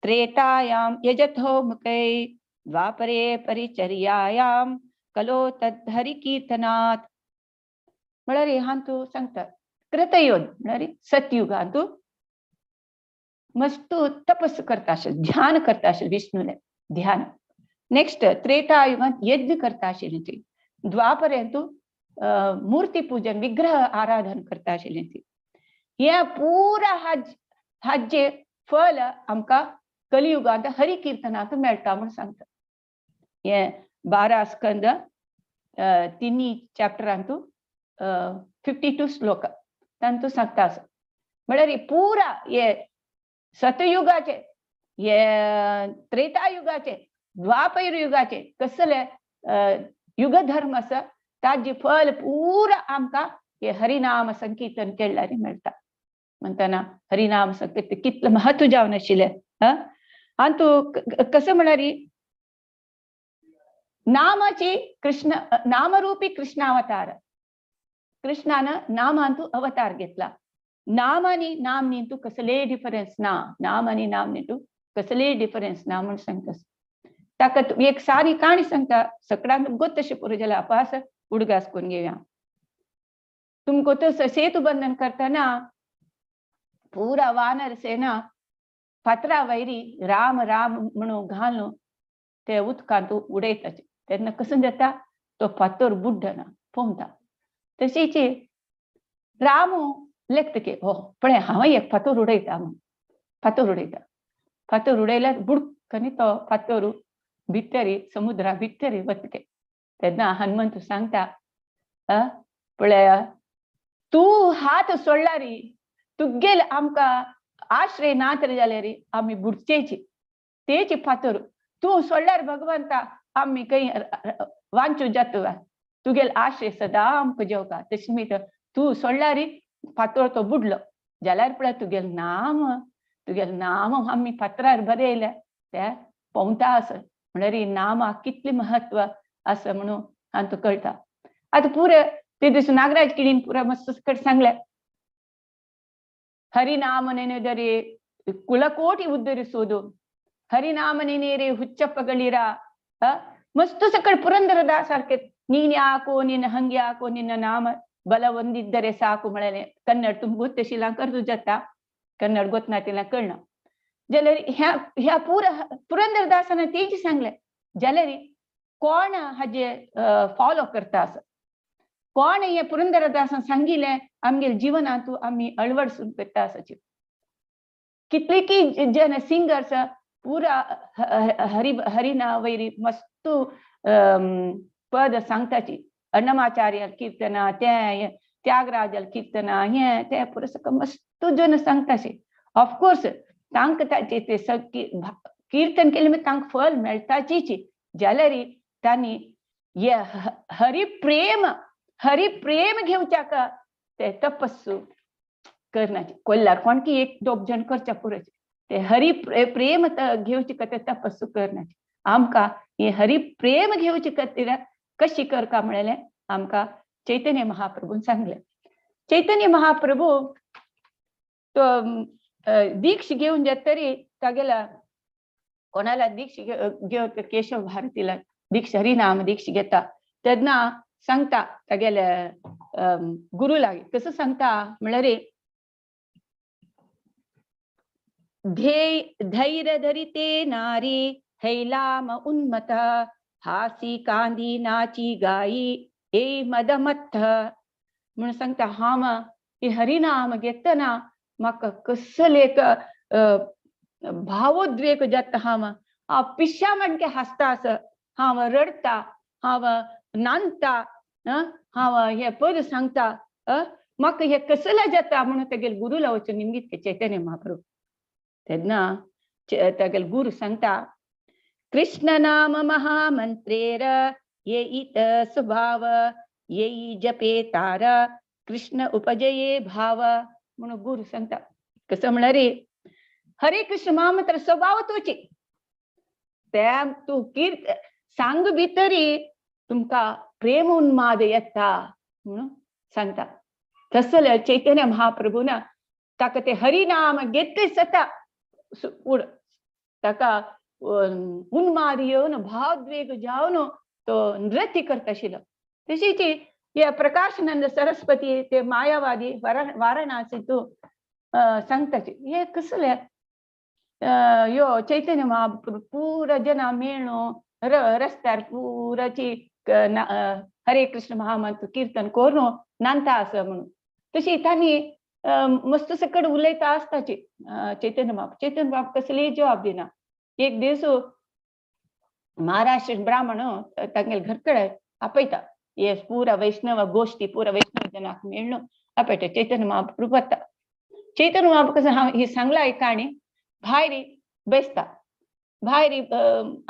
त्रेतायां यजतो मुखै द्वापरे परिचर्यायां कलो तद्धरि कीर्तनात्. म्हळ्यार हांतू सांगता कृतयुग म्हळ्यार सतयुगांतू मस्त तपस करता आशिल्ले, ध्यान करता आशिल्ले विष्णूले ध्यान. नेक्स्ट त्रेता युगांत यज्ञ करता आशिल्ली ती. द्वापरेंतु मूर्ती पूजन विग्रह आराधन करता आशिल्ली ती. हे पुरा हाजे फल आमकां कलियुगांत हरि कीर्तनांत मेळटा म्हूण सांगता. हे 12 स्कंद 3 चॅप्टरांतू 52 श्लोक तांतू सांगता आसा. म्हळ्यार पुरा हे सतयुगाचे, हे त्रेतायुगाचे, द्वापर युगाचे कसले युगधर्म आसा ताजे फल पुरा आमकां हे हरिनाम संकीर्तन केल्यार मेळटा. म्हणटना हरिनाम संकीर्तन कितलें महत्व जावन आशिल्लें. आनी तूं कसं म्हळ्यार नामाची कृष्ण नामरूपी कृष्णावतार, कृष्णान नामांतू अवतार घेतला. नाम आनी नाम न्ही तूं कसलेय डिफरन्स ना, नाम आनी नाम न्ही तूं कसलेय डिफरन्स ना म्हूण सांगता. ताका एक सारी काणी सांगता, सगळ्यांक गोत तशें पुरो जाल्यार अपास उडगास करून घेवया. तुमकां तो सेतु बंधन करतना पुरा वानर सेना फातरा वयरी राम राम म्हणून घालून ते उदकांत उडयता. तेन्ना कसो जाता तो फातर बुड्डना पोंवता. तशीच रामू लेखता की हो पळय हांव एक फातर उडयता म्हूण, फातर उडयता. फातर उडयल्यार बुडक आनी तो फातर भितरी समुद्रा भितरी वतके. तेन्ना हनुमंत सांगता, पळय तूं हात सोडल्यार तुगेल आमकां आश्रय ना तर जाल्यार आमी बुडचेची, तेची फातर तूं सोडल्यार भगवंता आमी खंय वांचू जाता, तुगेल आश्रय सदां आमकां जेवता. तशें न्ही तूं सोडल्यार फातर तो बुडलो जाल्यार पळय तुगेल नाम, तुगेल नाम आमी फातरार बरयलें ते पोंवता आसा. म्हणल्यार नामाक कितलें महत्व आसा म्हणून हांतू कळटा. आतां पुरे ते दीस नागराज किडीन पुरा मस्त सकट सांगलें, ಹರಿನಾಮ ನೆನೆದರೆ ಕುಲಕೋಟಿ ಉದ್ಧರಿಸುವುದು, ಹರಿನಾಮ ನೆನೆಯರೆ ಹುಚ್ಚಪ್ಪಗಳಿರ. ಮಸ್ತು ಸಕಲ್ ಪುರಂದರದಾಸಾರ್ಕೆ ನೀನ್ ಯಾಕೋ ನಿನ್ನ ಹಂಗೆ ಯಾಕೋ ನಿನ್ನ ನಾಮ ಬಲ ಹೊಂದಿದ್ದರೆ ಸಾಕು ಮಳನೆ. ಕನ್ನಡ ತುಂಬ ಗೊತ್ತಶಿಲ್ಲ ಕರ್ದು ಜತ್ತ ಕನ್ನಡ ಗೊತ್ತನಾತಿಲ್ಲ ಕಳ್ಣ जाल्यार ह्या ह्या पुरा पुरंदरदासान तेजी सांगले जाल्यार कोण हाजे फॉलो करता आसा, कोण हे पुरंदरदासान सांगिल्लें आमगेले जिवनांतू आमी अळवडसून करता आसाची. कितले की जन सिंगर्स पुरा हरि हरिना वैरी मस्तू पद सांगताची, अण्णमाचार्य कीर्तना ते त्यागराजल कीर्तना हे ते पुरा सगळं मस्तू जन सांगताची. ऑफकोर्स तांकां ताचे ते कीर्तन केलें मागीर तांकां फल मेळटाचीच. जाल्यार तांणी हे हरिप्रेम हरिप्रेम घेवच्याक ते तपस्सू करनाचे. कोल्हार कोण की एक दोग जण करच्या पुरोचे ते हरि प्रेम घेवचे ते तपस्सू करनाचे. आमकां हे हरिप्रेम घेवचे खातीर कशी करका म्हणलें आमकां चैतन्य महाप्रभून सांगलें. चैतन्य महाप्रभू तो दीक्ष घेवन जातरी तागेला कोणाला दीक्ष घेवन केशव भारतीला दीक्ष हरिनाम दीक्ष घेता तेन्ना सांगता तागेल्या गुरु लागी कसं सांगता म्हणल्यार धैर्य धरिते नारी हैलाम उन्मत हासी कांदी नाची गाई ए मदमत्थ म्हणून सांगता. हांव ही हरिनाम घेतना म्हाका कसले एक भावोद्वेग जाता, हांव हांव पिश्या म्हणके हांसता आसा, हांव रडटा, हांव नांदता, हांव हे पद सांगता, म्हाका हे कसले जाता म्हणून तागेले गुरुला वचून निमगीत चैतन्य महाप्रभू. तेन्ना तागेले गुरु सांगता, कृष्ण नाम महामंत्रेर ये इत स्वभाव येई जपे तार कृष्ण उपजये भाव म्हणून गुरु सांगता. कसं म्हणल्यार हरे कृष्ण महामंत्र स्वभाव तुची त्या तूं कीर्त सांग भितरी तुमकां प्रेम उन्माद येता म्हणून सांगता. तसले चैतन्य महाप्रभून ताका ते हरिनाम घेतले सता उड ताका उन्माद येवन भावोद्वेग जावन तो नृत्य करता आशिल्लो. तशीच हे प्रकाशनंद सरस्वती ते मायावादी वाराणसींतू सांगताचे हे कसले यो चैतन्य महाप्रभु पुरा जना मेळून रस्त्यार पुराची हरे कृष्ण महामंत्र कीर्तन करून नांता आसा म्हणून. तशी तांणी मस्त सकट उलयता आसताची चैतन्य महाप्रभु. चैतन्य महाप्रभु कसलीय जवाब दिना. एक दीस महाराष्ट्र ब्राह्मण तांगेले घर कडेन आपयता, हे पुरा वैष्णव गोष्टी पुरा वैष्णव जनाक मेळून आपयता. चैतन्य महाप्रभु वता. चैतन्य महाप्रभु कसं हांव ही सांगला एक काणी, भायर बेसता, भायर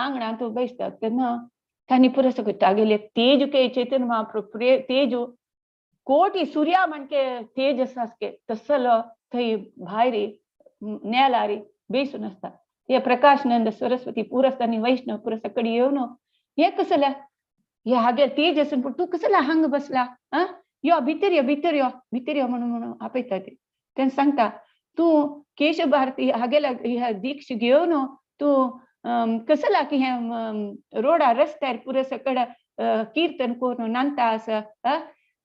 आंगणांत बेसता तेन्ना तांणी पुरो सगळें तागेले तेज के चैतन्य महाप्रभु तेज कोटी सूर्या म्हणके तेज आसा तसलो थंय भायर नेलारी बेसून आसता. हे प्रकाशनंद सरस्वती पुरस्तानी वैष्णव पुरस्ता कडेन येवन हे कसले हे हागेल तेज आसून पूण तूं कसला हांगा बसला, आं यो भितर यो भितर यो भितर यो म्हणून म्हणून आपयता ते. तेन्ना सांगता तूं केशव भारती हागेला ह्या दीक्ष घेवन तूं कसला की हें रोडार रस्त्यार पुरो सकड कीर्तन करून नांता आसा,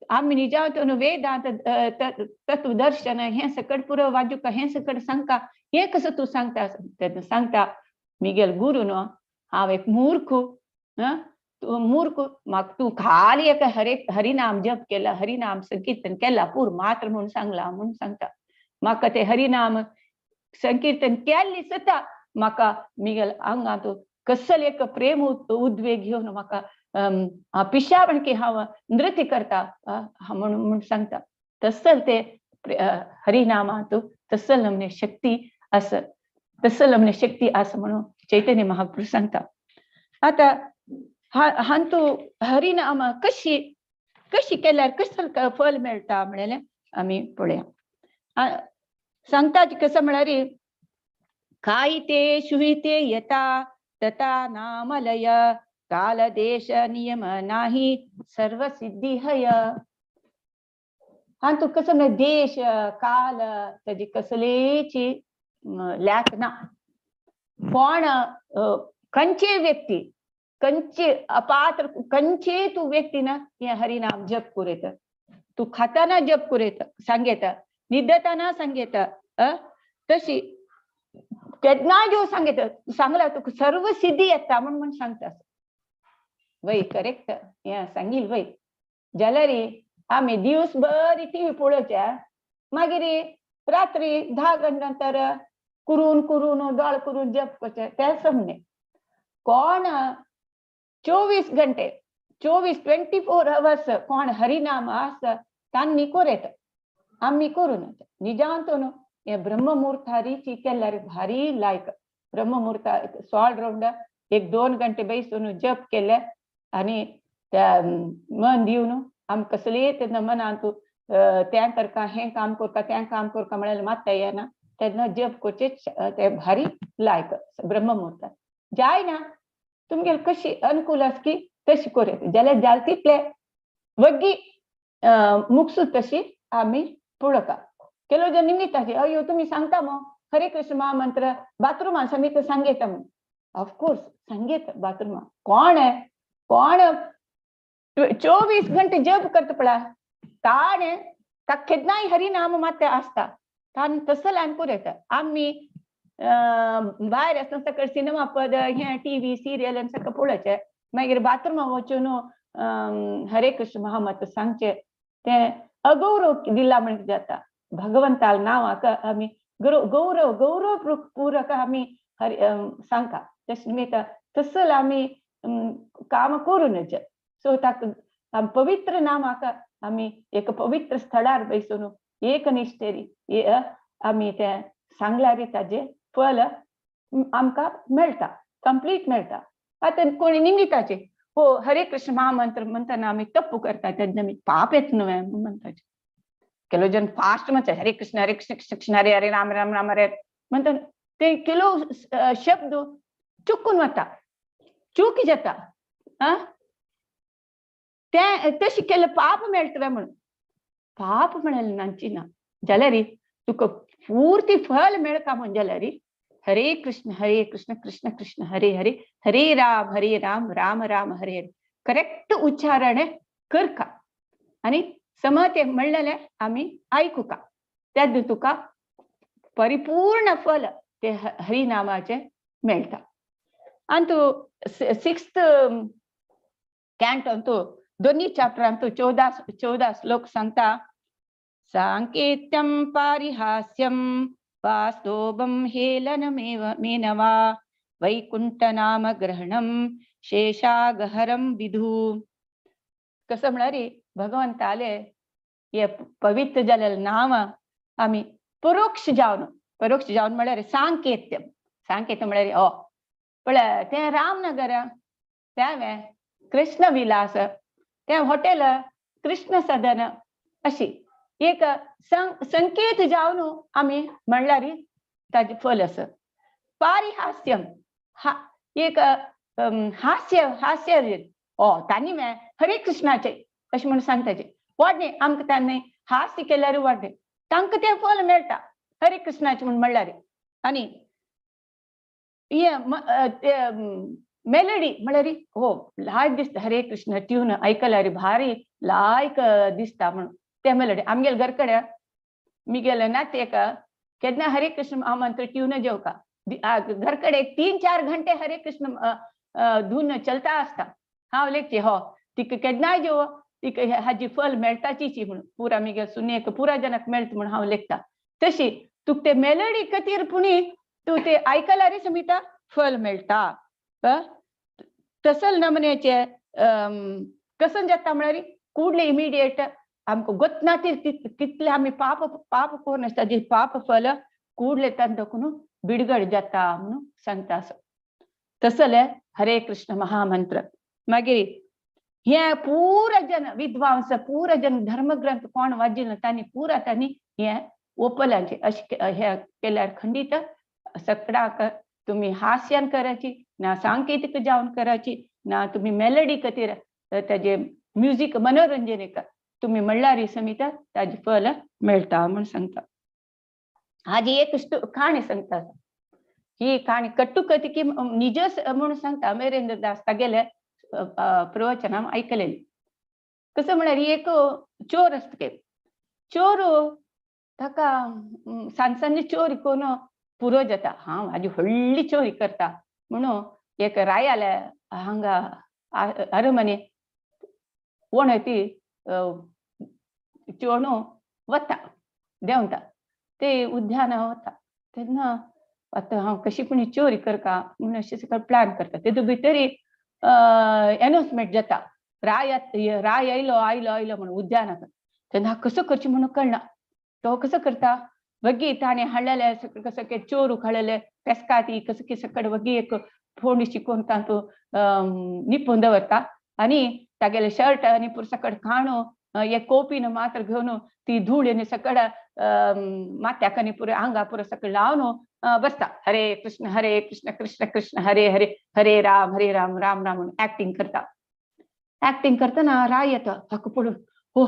आमी निजांत वेदांत तत्वदर्शन हें सकड पुरो वाजुका हें सकड सांगता, हें कसं तूं सांगता? तेन्ना सांगता मिगेल गुरु न्हू हांव एक मूर्ख, तूं मूर्ख, म्हाका तूं खाली एक हरे हरिनाम जप केला हरिनाम संकीर्तन केला पूर मात्र म्हणून सांगला म्हणून सांगता. म्हाका ते हरिनाम संकीर्तन केल्ली सुद्दां म्हाका मिगेल आंगांत कसल एक प्रेम उद्वेग घेवन म्हाका पिशा म्हणके हांव नृत्य करता म्हणून म्हूण सांगता. तसल ते हरिनामांत तसल नमने शक्ती आसा, तसल नमने शक्ती आसा म्हणून चैतन्य महाप्रभु सांगता. आतां हांतू हरिनाम कशी कशी केल्यार कसं फल मेळटा म्हणलें आमी पळया. सांगता कसं म्हळ्यार खायते शुहिते यथा तथा नामलय काल देश नियम नाही सर्व सिद्धी हय. हांतू कसं म्हळ्यार देश काल ताजी कसलेची लॅक ना. कोण खंयचे व्यक्ती खंयचे अपात्र खंयचे तूं व्यक्ती ना हें हरिनाम जप करूं, तूं खाताना जप करूं सांगता, न्हिदताना सांगता, तशी केन्ना जो सांगता सांगला तुका सर्व सिद्धी येता म्हूण म्हूण सांगता. वय करेक्ट हें सांगील वय. जाल्यार आमी दिवसभर टीव्ही पळोवच्या, मागीर रात्री 10 नंतर करून करून दोळ करून जप करचे तें समने. कोण 24 घंटे 24 आवर्स कोण हरिनाम आसा तांणी कोरेत, आमी करूं निजांत न्हू. हें ब्रह्ममुहूर्तारीची केल्यार भारी लायक. ब्रह्ममुहूर्ता 16 रावंड 1-2 घंटे बैसून जप केले आनी त्या मन दिवन आम कसलेय तेन्ना मनांत तें करका हें काम करका तें काम करका म्हळ्यार मात्ता येना, तेन्ना जप करचे ते भारी लायक ब्रह्ममुहूर्तार. जायना तुमगेल कशी अनुकूल आसा की तशी करूं, जाल्यार जाल तितले वग्गी मुकसूद तशी आमी पळोवका. केलो जर निमित्ताचे अयो तुमी सांगता मग हरे कृष्ण महामंत्र बाथरूमान समीत सांगता म्हूण, ऑफकोर्स सांगेत बाथरूमान. कोण कोण 24 घंटे जप करता पळय ताणें ताका केन्नाय हरिनाम मात्य आसता, ताणें तसो आनी करूं येता. आमी भायर आसतना सकाळ सिनेमा पद हें टीव्ही सिरियल आनी सगळें पळोवचें, मागीर बाथरूमाक वचून हरे कृष्ण महामंत्र सांगचें, तें अगौरव दिला म्हण जाता. भगवंताल नांवाक आमी गौरव गौरव पूर्वक आमी हरि सांगता. तशें निमित्त तसल आमी काम करूं नज. सो ताका पवित्र नामाक आमी एक पवित्र स्थळार बैसून एकनिश्ठेरी आमी तें सांगल्यार ताजें फल आमकां मेळटा, कंप्लीट मेळटा. आतां कोणी निमित्ताचे हो हरे कृष्ण महामंत्र म्हणटना आमी तप्पू करता तेन्ना आमी पाप येत न्हय म्हणटाचे. केलो जन फास्ट म्हणटा हरे कृष्ण हरे कृष्ण कृष्ण कृष्ण हरे हरे राम राम राम हरे म्हणटा, ते केलो शब्द चुकून वता, चूक जाता. आं तें तशें केलें पाप मेळटलें म्हणून पाप म्हणलें नाची ना. जाल्यार तुका पूर्ती फल मेळटा म्हण जाल्यार हरे कृष्ण कृष्ण कृष्ण हरे हरे हरे राम राम राम हरे हरे करेक्ट उच्चारण करका आनी समते म्हणलेलें आमी आयकुका, तेन्ना तुका परिपूर्ण फल ते हरिनामाचे मेळटा. आनी तूं सिक्स्थ कॅन्टो तूं दोन्ही चॅप्टरांतू 14 श्लोक सांगता. सांकेत्यं पारिहास्यं वास्तोभं हेलनमेव मेनवा वैकुंठनाम ग्रहणं शेषागहरं विधू. कसं म्हळ्यार भगवंताले हे पवित्र जालेले नाम आमी परोक्ष जावन, परोक्ष जावन म्हळ्यार सांकेत्य, सांकेत्य म्हळ्यार ओ पळय तें रामनगर, तें कृष्ण विलास, तें हॉटेल कृष्ण सदन, अशी एक संकेत जावन आमी म्हणल्यार ताजें फल आसा. पारिहास्यम हा एक हास्य, हास्य ओ तांणी हरे कृष्णाचे अशें म्हणून सांगताचे वाडणे आमकां तांणी हास्य केल्यार वाडणे तांकां तें फल मेळटा हरे कृष्णाचे म्हूण म्हणल्यार. आनी हे मेलडी म्हळ्यार हो लायक दिसता हरे कृष्ण ट्यून आयकल्यार भारी लायक दिसता म्हणून ते मेलडी. आमगेले घर कडेन मिगेले नातेक केन्ना हरे कृष्ण महामंत्र ट्यून जेवका घर कडेन 3-4 घंटे हरे कृष्ण धून चलता आसता. हांव लेखचे हो तिका केन्नाय जेव तिका हाजी फल मेळटाची म्हणून पुरा मिगेल सुनेक पुरा जनाक मेळटा म्हणून हांव लेखता. तशी तुका ते मेलडी खातीर पुणी तूं ते आयकल्यार समिता फल मेळटा. तसल नमनेचे कसन जाता म्हळ्यार कुडले इमिडिएट आमकां गोतना कितले आमी पाप पाप करून आसता जे पाप फल कुडले तांकां बिडगड जाता म्हणून सांगता. असो तसले हरे कृष्ण महामंत्र. मागीर हे पुरा जन विद्वांस पुरा जन धर्मग्रंथ कोण वाजिल्लो तांणी पुरा तांणी हे ओपलांचे अशें हे केल्यार खंडीत सगळ्याक तुम्ही हास्यान करायची ना सांकेतिक जावन करायची ना तुम्ही मेलडी खातीर ताजे म्युजीक मनोरंजन तुम्ही म्हणल्यार समिता ताजे फल मेळटा म्हूण सांगता. हाजी एक काणी सांगता. ही काणी कट्टुकती की निज म्हणून सांगता. अमेरेंद्र दास तागेले प्रवचनान आयकलेली. कसं म्हळ्यार एक चोर आसता. चोर ताका सांज चोरी करून पुरो जाता. हांव हाजी व्हडली चोरी करता म्हणून एक रायाले हांगा अरमने वणती चोणू वता देंवता ते उद्याना वता. तेन्ना आतां हांव कशी पुणी चोरी करका म्हणून अशें सगळें प्लॅन करता. तेतूंत भितर एनाउन्समेंट जाता राय राय आयलो आयलो आयलो म्हणून उद्यानाक. तेन्ना कसो करचें म्हणून कळना. तो कसो करता वगी ताणें हाडलेले सगळें कसं के चोरूक हाडलेले पेस्काती कसं की सकट वगी एक फोंडी शिकोवन तातूंत निपून दवरता आनी तागेले शर्ट आनी पुरो सकट खाणू एक कोपीन मात्र घेवन ती धूळ आनी सकट माथ्याक आनी पुरो आंगा पुरो सकट लावन बसता. हरे कृष्ण कृष्ण कृष्ण हरे हरे हरे राम राम राम म्हणून ऍक्टिंग करता. ऍक्टिंग करतना राय येता हाका पळोवन हो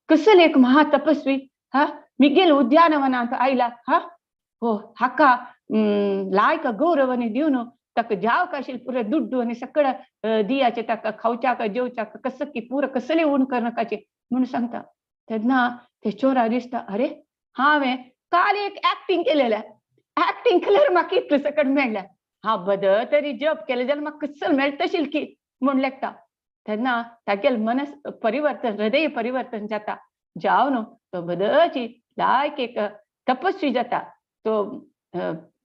कसले एक महातपस्वी हा मिगेल उद्यानवनांत आयला हा हो हाका लायक गौरवानी दिवन ताका जावक आशिल्लें पुरो दुड्डू आनी सगळें दियाचें ताका खावच्याक जेवच्याक कसं की पुरो कसलें ऊण करनाकाचें म्हणून सांगता. तेन्ना ते चोरा दिसता अरे हांवें काल एक ऍक्टिंग केलेलें ऍक्टिंग केल्यार म्हाका इतलें सकट मेळ्ळें हांव बद तरी जप केलें जाल्यार म्हाका कसल मेळटशील की म्हूण लेखता. तेन्ना तागेलें मनस परिवर्तन हृदय परिवर्तन जाता जावन तो बदची लायक एक तपस्वी जाता. तो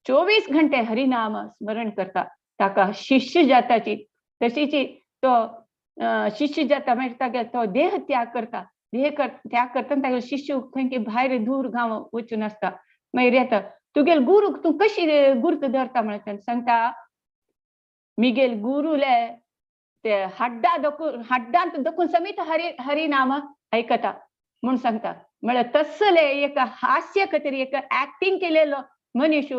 24 घंटे हरिनाम स्मरण करता. ताका शिष्य जाताची तशीची तो शिष्य जाता मागीर तागे तो देह त्याग करता. देह त्याग करतना तागेलो शिष्य खंय भायर दूर गांव वचून आसता. मागीर येता तुगेल गुरूक तूं कशी गुर्त धरता म्हळ्यार सांगता मिगेल गुरुले ते हाड्डा दखून हाड्डांत दखून समीत हरि हरिनाम आयकता म्हूण सांगता. म्हळ्यार तसले एक हास्य खातीर एक ऍक्टिंग केलेलो मनीश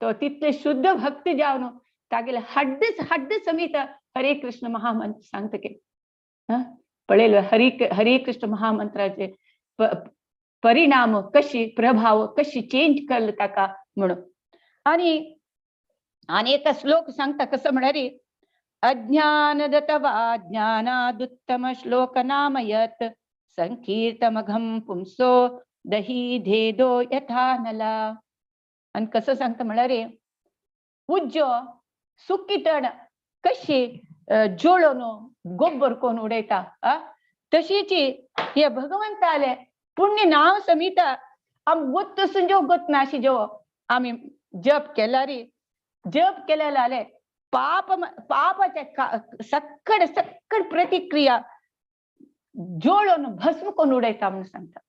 तो तितले शुद्ध भक्ती जावन तागेले हड्ड हड्ड समीत हरे कृष्ण महामंत्र सांगता की पळयलो हरि हरे कृष्ण महामंत्राचे परिणाम कशी प्रभाव कशी चेंज करल ताका म्हणून. आणि आणि एक श्लोक सांगता कसं म्हळ्यार अज्ञानदतवा ज्ञानादुत्तम श्लोक नाम यत् संकीर्तमघं पुंसो दही धेदो यथा नला. आणि कसं सांगता म्हळ्यार उज्जो सुकी तण कशी जोळोन गोबर कोण उडयता तशीच हे भगवंताले पुण्य नाव समित आम गोत सुंजो गोत नाशी जो आमी जप केल्यारी जप केलेले पाप पापाचे सक्कड सक्कड प्रतिक्रिया जोळोन भस्म कोण उडयता म्हणून सांगता.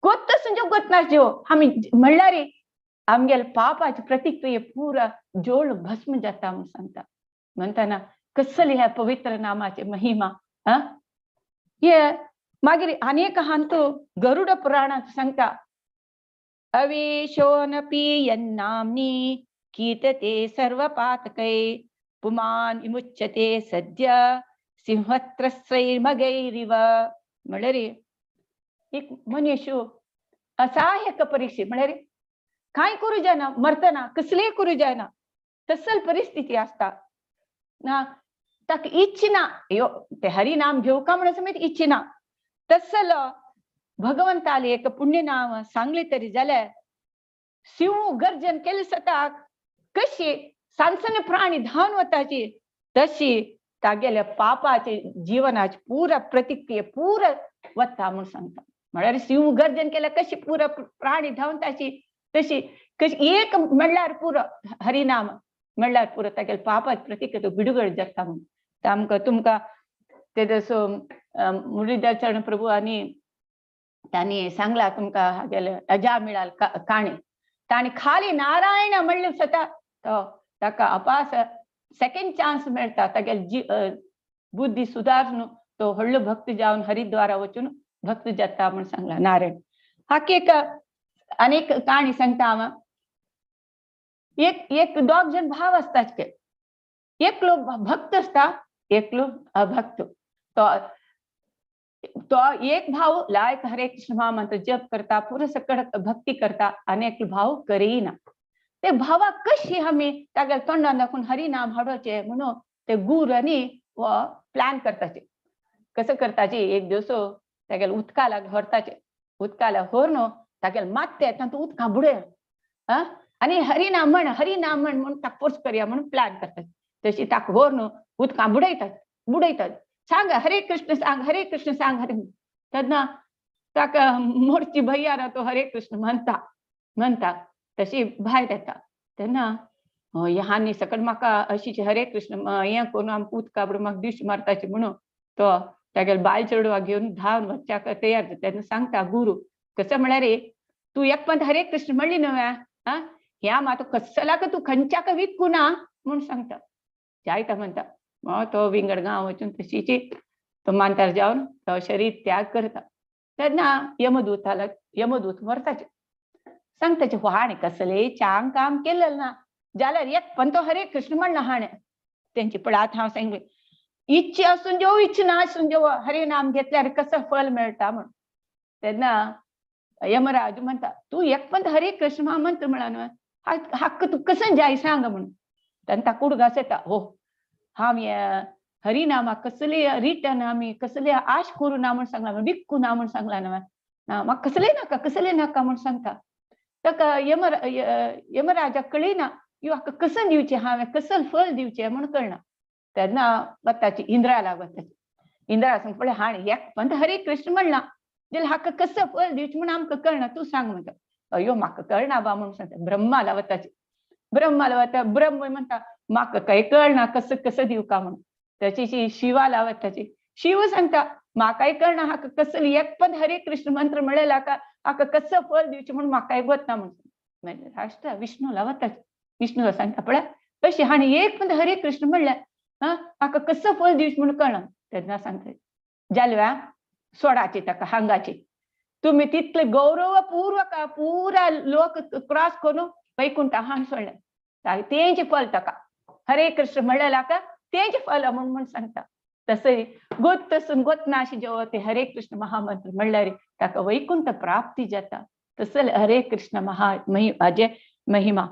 गोत सुंजो गोत नाश जो आमी म्हणल्यारी आमगेले पापाची प्रतिक्रिया पुरा जोळ भस्म जाता म्हणून सांगता. म्हणताना कसली ह्या पवित्र नामाची महिमा. हे मागीर अनेक हांतू गरुड पुराणांत सांगता अविशोनपी यन्नाम्नि कीर्तते सर्व पातकै पुमान विमुच्यते सद्य सिंहत्रस्रैर्मगैरिव. म्हळ्यार एक मनीस असहायक परीक्षे म्हळ्यार कांय करूं जायना मरतना कसलेय करूं जायना तसल परिस्थिती आसता ना ताका इच्छिना यो ते हरिनाम घेवका म्हणून समेत इच्छिना तसल भगवंताले एक पुण्यनाम सांगले तरी जाल्यार सिंह गर्जन केले सताक कशी सानसन प्राणी धावन वताची तशी तागेल्या पापाचे जीवनाची पुरा प्रतिक्रिया पुरा वता म्हणून सांगता. म्हळ्यार सिंह गर्जन केल्यार कशी पुरा प्राणी धांवताची तशी कशी एक म्हणल्यार पुरो हरिनाम म्हणल्यार पुरो तागेल्या पापाची प्रतिक्रिया बिडगड जाता म्हणून. आमकां तुमकां ते जसो मुरलीधर चरण प्रभू आनी तांणी सांगला तुमकां हागेले अजा मिळाल काणी ताणी खाली नारायण म्हणले स्वता तो ताका अपास सेकंड चान्स मेळटा तागेले बुद्धी सुदारून तो व्हडलो भक्त जावन हरिद्वारा वचून भक्त जाता म्हूण सांगला नारायण. हाका एक अनेक काणी सांगता हांव. एक एक दोग जण भाव आसता, एकलो भक्त आसता एकलो अभक्त. तो तो एक भाव लायक हरे कृष्ण महामंत्र जप करता पुरो सकड भक्ती करता आनी एक भाव करीना. ते भावाक कशी आमी तागेल्या तोंडान दाखोवन हरिनाम हाडोवचें म्हणून ते गुरू आनी हो प्लॅन करताचे. कसो करताचे एक दिवस तागेल्या उदकाला व्हरताचे, उदकाला व्हरून तागेले मात्ते तातूंत उदकां बुडय आनी हरिनाम म्हण हरिनाम म्हण म्हणून ताका फोर्स करया म्हणून प्लॅन करतात. तशी ताका व्हरून उदकां बुडयतात बुडयतात, सांग हरे कृष्ण सांग हरे कृष्ण सांग हरे. तेन्ना ताका मोरची भैया तो हरे कृष्ण म्हणता म्हणता तशी भायर येता. तेन्ना ह्यांनी सकट म्हाका अशीच हरे कृष्ण हें करून आमकां उदका बुडोवन म्हाका दिश्ट मारताची म्हणून तो तागेले बायल चेडवाक घेवन धांवन वचच्याक तयार जाता. तेन्ना सांगता गुरू कसो म्हळ्यार तूं एकपंत हरे कृष्ण म्हणली न्हय आं ह्या मात कसलाक तूं खंयच्याक विकू ना म्हूण सांगता. जायता म्हणटा तो विंगड गांव वचून तशीची तो मांतार जावन तो शरीर त्याग करता. तेन्ना यमदूताला यमदूत व्हरताचे सांगताचे हाणें कसलेय चांग काम केलें ना जाल्यार एक पण तो हरे कृष्ण म्हणला हाणें. तेंची पळात हांव सांगले इच्छा आसून जेव इच्छा ना आसून जेव हरे नाम घेतल्यार कसं फल मेळटा म्हूण. तेन्ना यमराज म्हणटा तूं एक पण हरे कृष्ण महामंत्र म्हणा न्हय हक्क तूं कसं जाय सांग म्हणून. तेन्ना ताका उडगास येता हो हांव हरिनामाक कसले रिटर्न आमी कसले आश करूं ना म्हूण सांगला विकू ना म्हूण सांगला न्हय ना म्हाका कसले नाका कसले नाका म्हूण सांगता. ताका यमराजाक कळिना यो हाका कसं दिवचें हांवें कसं फल दिवचें म्हूण कळना. तेन्ना वताची इंद्राला वताची इंद्रा सांग पळय हाणें एक पण हरे कृष्ण म्हणला जाल्यार हाका कसं फल दिवचें म्हूण आमकां कळना तूं सांग म्हणटा. अयो म्हाका कळना बा म्हणून सांगता. ब्रह्माला वताची ब्रह्माला वता ब्रह्म म्हणटा म्हाका काय कळना कसं कसं दिवका म्हणून. त्याची शिवाला वताची शिव सांगता म्हाकाय कळना हाका कसं एक पण हरे कृष्ण मंत्र म्हणलेला हाका हाका कसं फल दिवचें म्हणून म्हाकाय वतना म्हणून. राष्ट्र विष्णूला वताची विष्णूला सांगता पळय अशी हाणें एक पण हरे कृष्ण म्हणलें हाका कसं फल दिवचें म्हणून कळना. तेन्ना सांगता जालव्या सोडाचे ताका हांगाचे तुम्ही तितले गौरवपूर्वक पुरा लोक क्रॉस करून वैकुंठा हाण सोडले तेंचे फल ताका हरे कृष्ण म्हणलेला का तेंचे फल म्हणून म्हूण सांगता. तसं गोत तसून गोत नाशी जेव्हा ते हरे कृष्ण महामंत्र म्हणल्यार ताका वैकुंठ प्राप्ती जाता. तसं हरे कृष्ण महा अजय महिमा.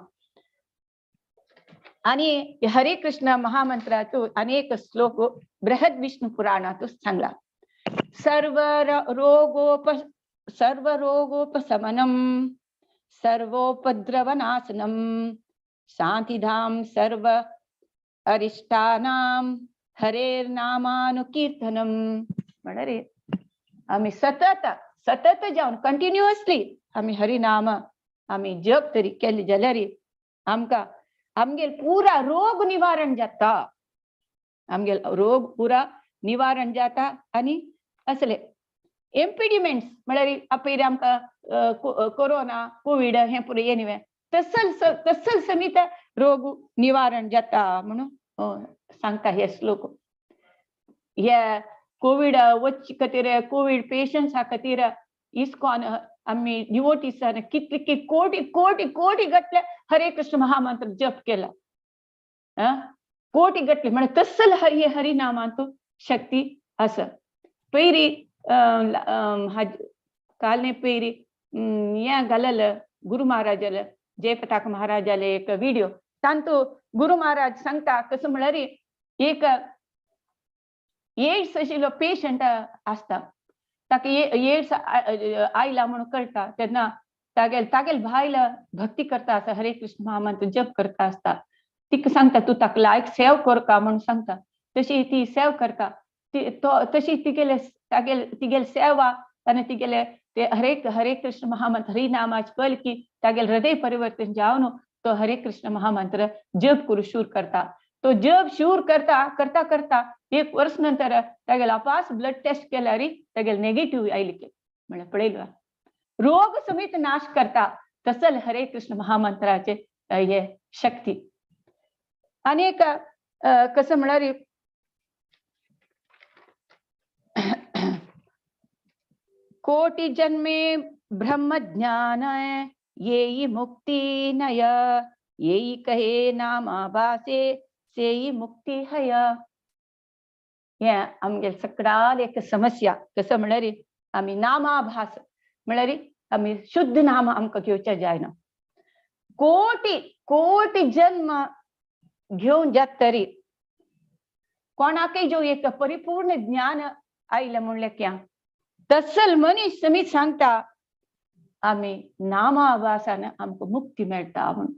आणि हरे कृष्ण महामंत्राचो अनेक श्लोक बृहद विष्णू पुराणात सांगला. सर्व रोगोप सर्वरोगोपशमनं सर्वोपद्रवनाशनं शांतिधाम सर्व अरिष्टानाम हरेर्नामानुकीर्तनम. म्हळ्यार आमी सतत सतत जावन कंटिन्युअसली आमी हरिनाम आमी जप तरी केले जाल्यार आमकां आमगेल पुरा रोग निवारण जाता, आमगेल रोग पुरा निवारण जाता. आनी असले इम्पिडिमेंट्स म्हळ्यार पयलीं आमकां कोरोना कोवीड हें पुरो यें न्ही, तसल तसल समीत रोग निवारण जाता म्हणून सांगता हे श्लोक. हे कोवीड वच्चे खातीर, कोवीड पेशंट्सा खातीर इस्कॉन आमी डिवोटीसान कितले की कोटी कोटी कोटी गटले हरे कृष्ण महामंत्र जप केला, कोटी गटले. म्हळ्यार तसल हरी हरिनामांतू शक्ती आसा. पयरी काल न्ही पयरी हें घालल गुरु महाराजाले, जयपताक महाराजाले एक व्हिडिओ, तांतू गुरु महाराज सांगता कसं म्हळ्यार एक एड्स आशिल्लो पेशंट आसता, ताका एड्स आयला म्हणून कळटा तेन्ना तागेल तागेल बायल भक्ती करता आसता, हरे कृष्ण महामंत्र जप करता आसता. तिका सांगता तूं ताका लायक सेव करका म्हणून सांगता. तशी ती सेव करता, ती तो तशी तिगेले तागेल तिगेल सेवा आनी तिगेले ते हरे हरे कृष्ण महामंत्र हरिनामाचे पलकी तागेल हृदय परिवर्तन जावन तो हरे कृष्ण महामंत्र जप करू शूर करता. तो जप शूर करता करता करता एक वर्स नंतर तागेल आपास ब्लड टेस्ट केल्यार तागेल नेगेटिव्ह आयली की म्हळ्यार पळयलो रोग समेत नाश करता. तसल हरे कृष्ण महामंत्राचे हे शक्ती. आनी एक कसं म्हळ्यार कोटि जन्मे ब्रह्म ज्ञान येई मुक्ती नय, येई कहे नामाभासे सेई मुक्ती हय. हें आमगेल सकडाल एक समस्या कसं म्हळ्यार आमी नामाभास म्हळ्यार आमी शुद्ध नाम आमकां घेवचें जायना. कोटी कोटी जन्म घेवन जात तरी कोणाकय जो एक परिपूर्ण ज्ञान आयलें म्हणलें क्या तसल मनीस समीत सांगता आमी नामाभासान आमकां मुक्ती मेळटा म्हणून.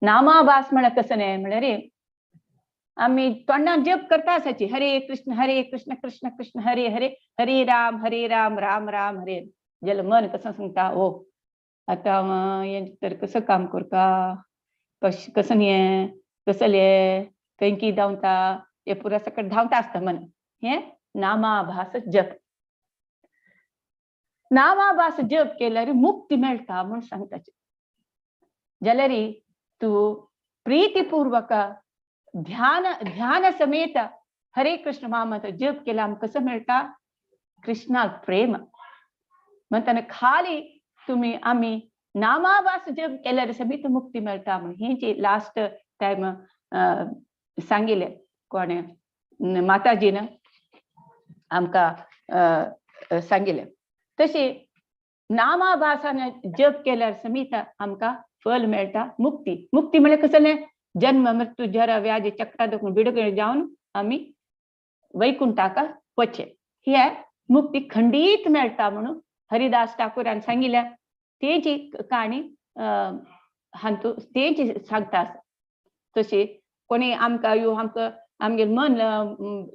नामाभास म्हळ्यार कसं न्हय म्हळ्यार आमी तोंडान जप करता आसाची हरे कृष्ण हरे कृष्ण कृष्ण कृष्ण हरे हरे हरे राम हरे राम राम राम हरे. जाल्यार मन कसं सांगता ओ आतां हें तर कसं काम करता, कसं हें कसलें खंय की धांवता, हें पुरा सकट धांवता आसता मन. हें नामाभास जप. नामाभास जप केल्यार मुक्ती मेळटा म्हूण सांगता. जाल्यार तूं प्रीतिपूर्वक ध्यान ध्यान समेत हरे कृष्ण महामंत्र जप केला आमकां कसं मेळटा कृष्णाक प्रेम. म्हणटना खाली तुमी आमी नामाभास जप केल्यार समीत मुक्ती मेळटा म्हूण ही जी लास्ट टायम सांगिल्लें कोणें माताजीन आमकां सांगिल्लें. तशी नामाभासान जप केल्यार समीत आमकां फल मेळटा मुक्ती. मुक्ती म्हळ्यार कसलें जन्म मृत्यू जरा व्याज चक्रा दुखून बिडगण जावन आमी वैकुंठाक वचचें. हे मुक्ती खंडीत मेळटा म्हणून हरिदास ठाकूरान सांगिल्ल्या तेजी काणी हांतू तेजी सांगता. तशी कोणी आमकां यो आमकां आमगेर मन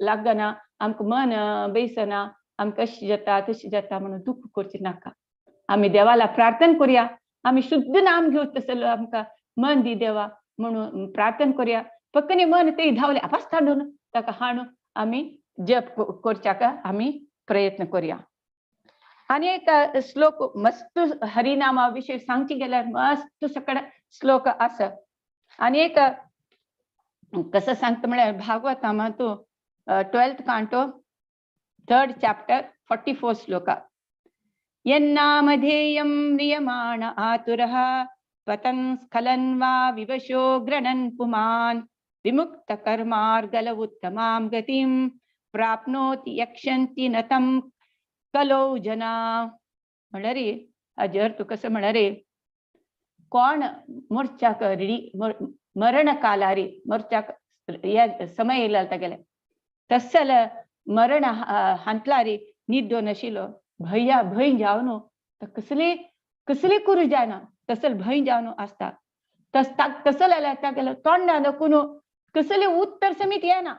लागना, आमकां मन बेसना, आमकां अशें जाता तशें जाता म्हणून दुख्ख करचें नाका. आमी देवाला प्रार्थना करुया, आमी शुद्ध नाम घेवचें तसो आमकां मन दी देवा म्हणून प्रार्थना करुया. पक्कनी मन ते धांवले आपास हाडून ताका हाडून आमी जप करच्याक आमी प्रयत्न करुया. आनी एक श्लोक मस्त हरिनामा विशय सांगचे गेल्यार मस्त सकड श्लोक आसा. आनी एक कसं सांगता म्हळ्यार भागवतामा तूं 12th canto 3rd chapter 44 shloka. यन्नामधेयं म्रियमाण आतुरः पतन् स्खलन् वा विवशो गृणन् पुमान् विमुक्त कर्मार्गल उत्तमां गतिं प्राप्नोति यक्षन्ति न तं कलौ जना. म्हळ्यार हाजे अर्थ कसं म्हळ्यार कोण मोर्चाक रेडी मरण कालारी मोर्चाक समय येयला तागेले तसल मरण हांतलारी निद्दो नाशिल्लो भंया भंय जावन कसले कसले करूं जायना तसल भंय जावन आसता. तस तसं जाल्यार तागेलो तोंडा दखून कसले उत्तर समीत येना.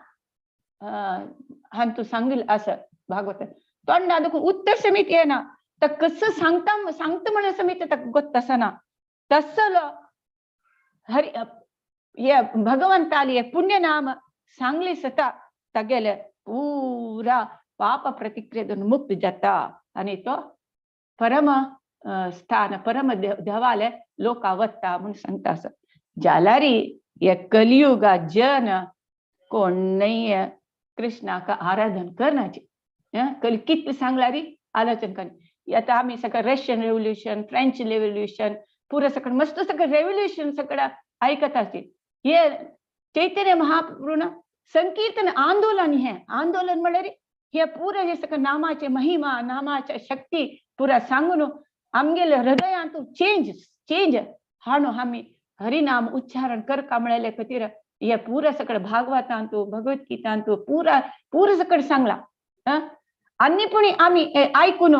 हांवें तूं सांगिल्लें आसा भागवत, तोंडा दखून उत्तर समीत येना, तर कसं सांगता सांगता म्हणून समीत ताका गोत्त आसना. तसलो हरि हे भगवंताली पुण्यनाम सांगली सता तागेले पुरा पाप प्रतिक्रियेतून मुक्त जाता आनी तो परम स्थान परम देवाले लोका वता म्हूण सांगता आसा. जाल्यारी हे कलियुगा जन कोणय कृष्णाक आराधन करनाचे. कली कितले सांगल्यारी आलोचन करना. आतां आमी सगळं रशियन रेव्होल्युशन, फ्रेंच रेव्होल्युशन, पुरा सगळं मस्त सगळं रेव्होल्युशन सगळं आयकत आसती. हे चैतन्य महाप्रभून संकीर्तन आंदोलन, हे आंदोलन म्हळ्यार हे पुरा हे सगळं नामाचे महिमा, नामाचे शक्ती पुरा सांगून आमगेले हृदयांतू चेंज चेंज हाणू आमी हरिनाम उच्चारण करका म्हळ्याले खातीर हे पुरा सगळं भागवतांतू भगवद्गीतांतू पुरा पुरा सगळं सांगला. आनी पुणी आमी आयकून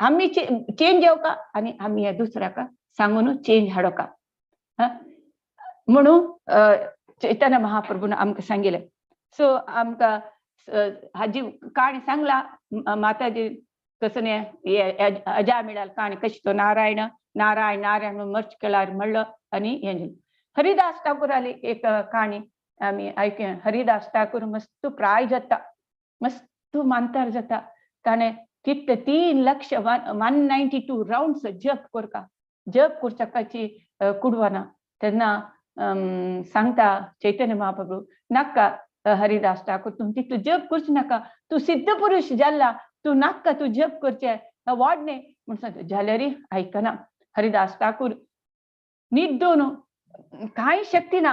आमी चेंज येवका आनी आमी ह्या दुसऱ्याका सांगून चेंज हाडोका म्हणून चैतन्य महाप्रभून आमकां सांगिल्लें. सो आमकां हाजी काणी सांगला माताजी कसं अजा मिळाल काणी कशी तो नारायण नारायण नारायण मर्च केला म्हणलं आणि हे हरिदास ठाकूराली एक काणी आमी आयकूया. हरिदास ठाकूर मस्त प्राय जाता, मस्त मानतार जाता. ताणें कितले 3 lakh 192 rounds जप करका, जप करच्याकाची कुडवाना. तेन्ना सांगता चैतन्य महाप्रभू, नाका हरिदास ठाकूर तूं तितलो जप करचें नाका, तूं सिद्ध पुरुष जाला, तूं नाका तूं जप करचें वाडणे म्हूण सांगता. जाल्यार आयकना हरिदास ठाकूर, निद्दोन कांय शक्ती ना,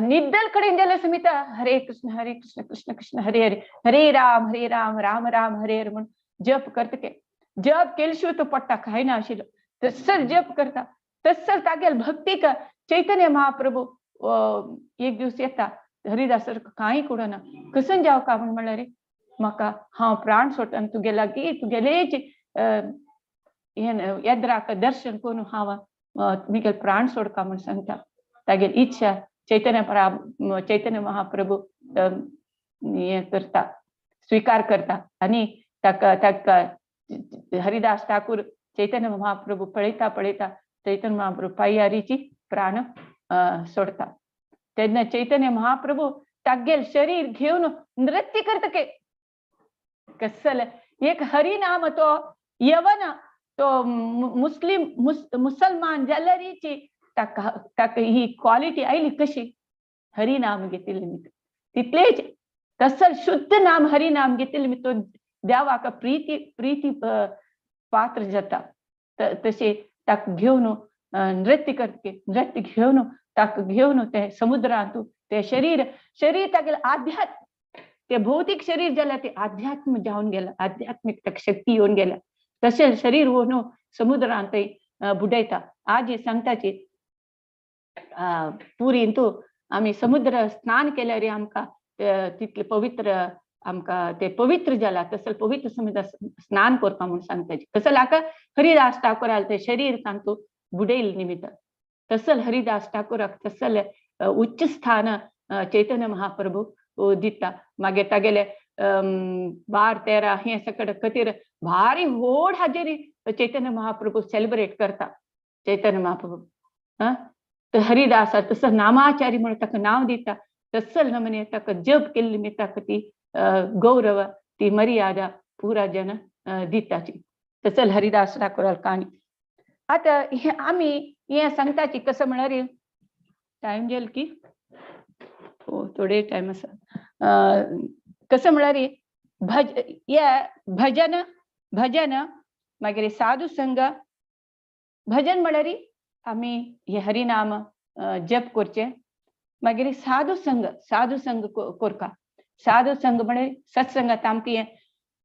निद्दल कडेन जाल्यार समिता हरे कृष्ण हरे कृष्ण कृष्ण कृष्ण हरे हरे हरे राम हरे राम राम राम हरे हरे म्हूण जप करता. के जप केले शिवाय तो पडटा कांय ना आशिल्लो. तसर जप करता तसर तागेल भक्तीक चैतन्य महाप्रभू एक दिवस येता. हरिदास कांय करूना, कसन जाव का म्हूण म्हणल्यार म्हाका हांव प्राण सोडटा आनी तुगे लागीं तुगेलेच येद्राक दर्शन करून हांव मिगेल प्राण सोडका म्हूण सांगता. तागेली इच्छा चैतन्य चैतन्य महाप्रभू हें करता, स्विकार करता आनी ताका ताका हरिदास ठाकूर चैतन्य महाप्रभू पळयता पळयता चैतन्य महाप्रभू पांयारीची प्राण सोडता. तेन्ना चैतन्य महाप्रभू तागेल शरीर घेवन नृत्य करता. के कसल एक हरिनाम तो यवन तो मुस्लिम मुसलमान जाल्यारीची ताका ताका ही क्वालिटी आयली कशी? हरिनाम घेतिल्ले निमित्त. तितलेच तसं शुद्ध नाम हरिनाम घेतिल्ले निमित्त तो देवाक प्रीती प्रीती पात्र जाता. तशें ताका घेवन नृत्य करते, नृत्य घेवन ताका घेवन ते समुद्रांत ते शरीर शरीर तागेलें आध्यात्म, ते भौतिक शरीर जाल्यार ते आध्यात्म जावन गेला, आध्यात्मीक ताका शक्ती येवन गेल्या. तशें शरीर व्हरून समुद्रांत बुडयता. आज सांगताची पुरींतू आमी समुद्र स्नान केल्यार आमकां तितले पवित्र, आमकां ते पवित्र जाला, तसो पवित्र समुद्र स्नान करपा म्हूण सांगताची. तसो हाका हरिदास ठाकूराले ते शरीर तांतू बुडयल निमित्त तसल हरिदास ठाकूराक तसल उच्च स्थान चैतन्य महाप्रभू दिता. मागीर तागेले 12-13 हे सगळे खातीर भारी व्हड हाजेरी चैतन्य महाप्रभू सेलिब्रेट करता. चैतन्य महाप्रभू तर हरिदास तसं नामाचारी म्हणून ताका नांव दिता. तसल नमने ताका जप केल्ले निमित्त ताका ती गौरव ती मर्यादा पुरा जन दिताची. तसल हरिदास ठाकूराल काणी. आतां हे आमी हें सांगताची कसं म्हळ्यार टायम गेल की हो थोडे टायम आसा. कसं म्हळ्यार भज हे भजन भजन मागीर साधू संग. भजन म्हळ्यार आमी हे हरिनाम जप करचें. मागीर साधू संग, साधू संग करका. साधू संग म्हळ्यार सत्संगात आमकां हें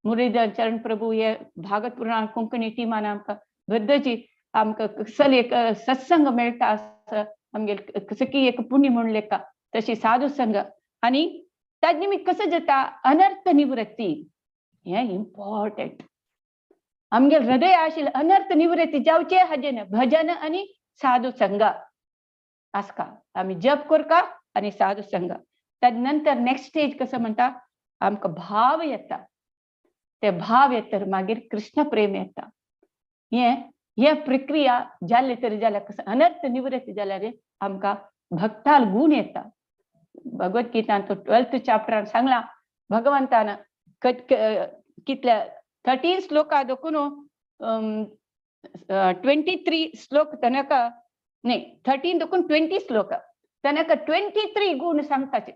मुरलीधर चरण प्रभू हे भागवत पुराण कोंकणी टिमान आमकां बद्दची आमकां कसल एक सत्संग मेळटा आसा आमगेले सकी एक पुण्य म्हूण लेखा. तशी साधू संग आनी ताजे निमित्त कसं जाता अनर्थ निवृत्ती हें इम्पॉर्टंट. आमगेले हृदय आशिल्लें अनर्थ निवृत्ती जावचे हाजेन भजन आनी साधू संग. आसका आमी जप करका आनी साधू संग. तद नंतर नेक्स्ट स्टेज कसो म्हणटा, आमकां भाव येता. ते भाव येतर मागीर कृष्ण प्रेम येता. हे हे प्रक्रिया जाले तरी जाल्यार कसं अनर्थ निवृत्ती जाल्यार आमकां भक्ताल गुण येता. भगवत गीतान तो 12th चॅप्टरान सांगला भगवंतान, कितल्या 13 श्लोका देखून 23 श्लोक तनका, नाही, 13 देखून 20 श्लोक तनका 23 गुण सांगताचे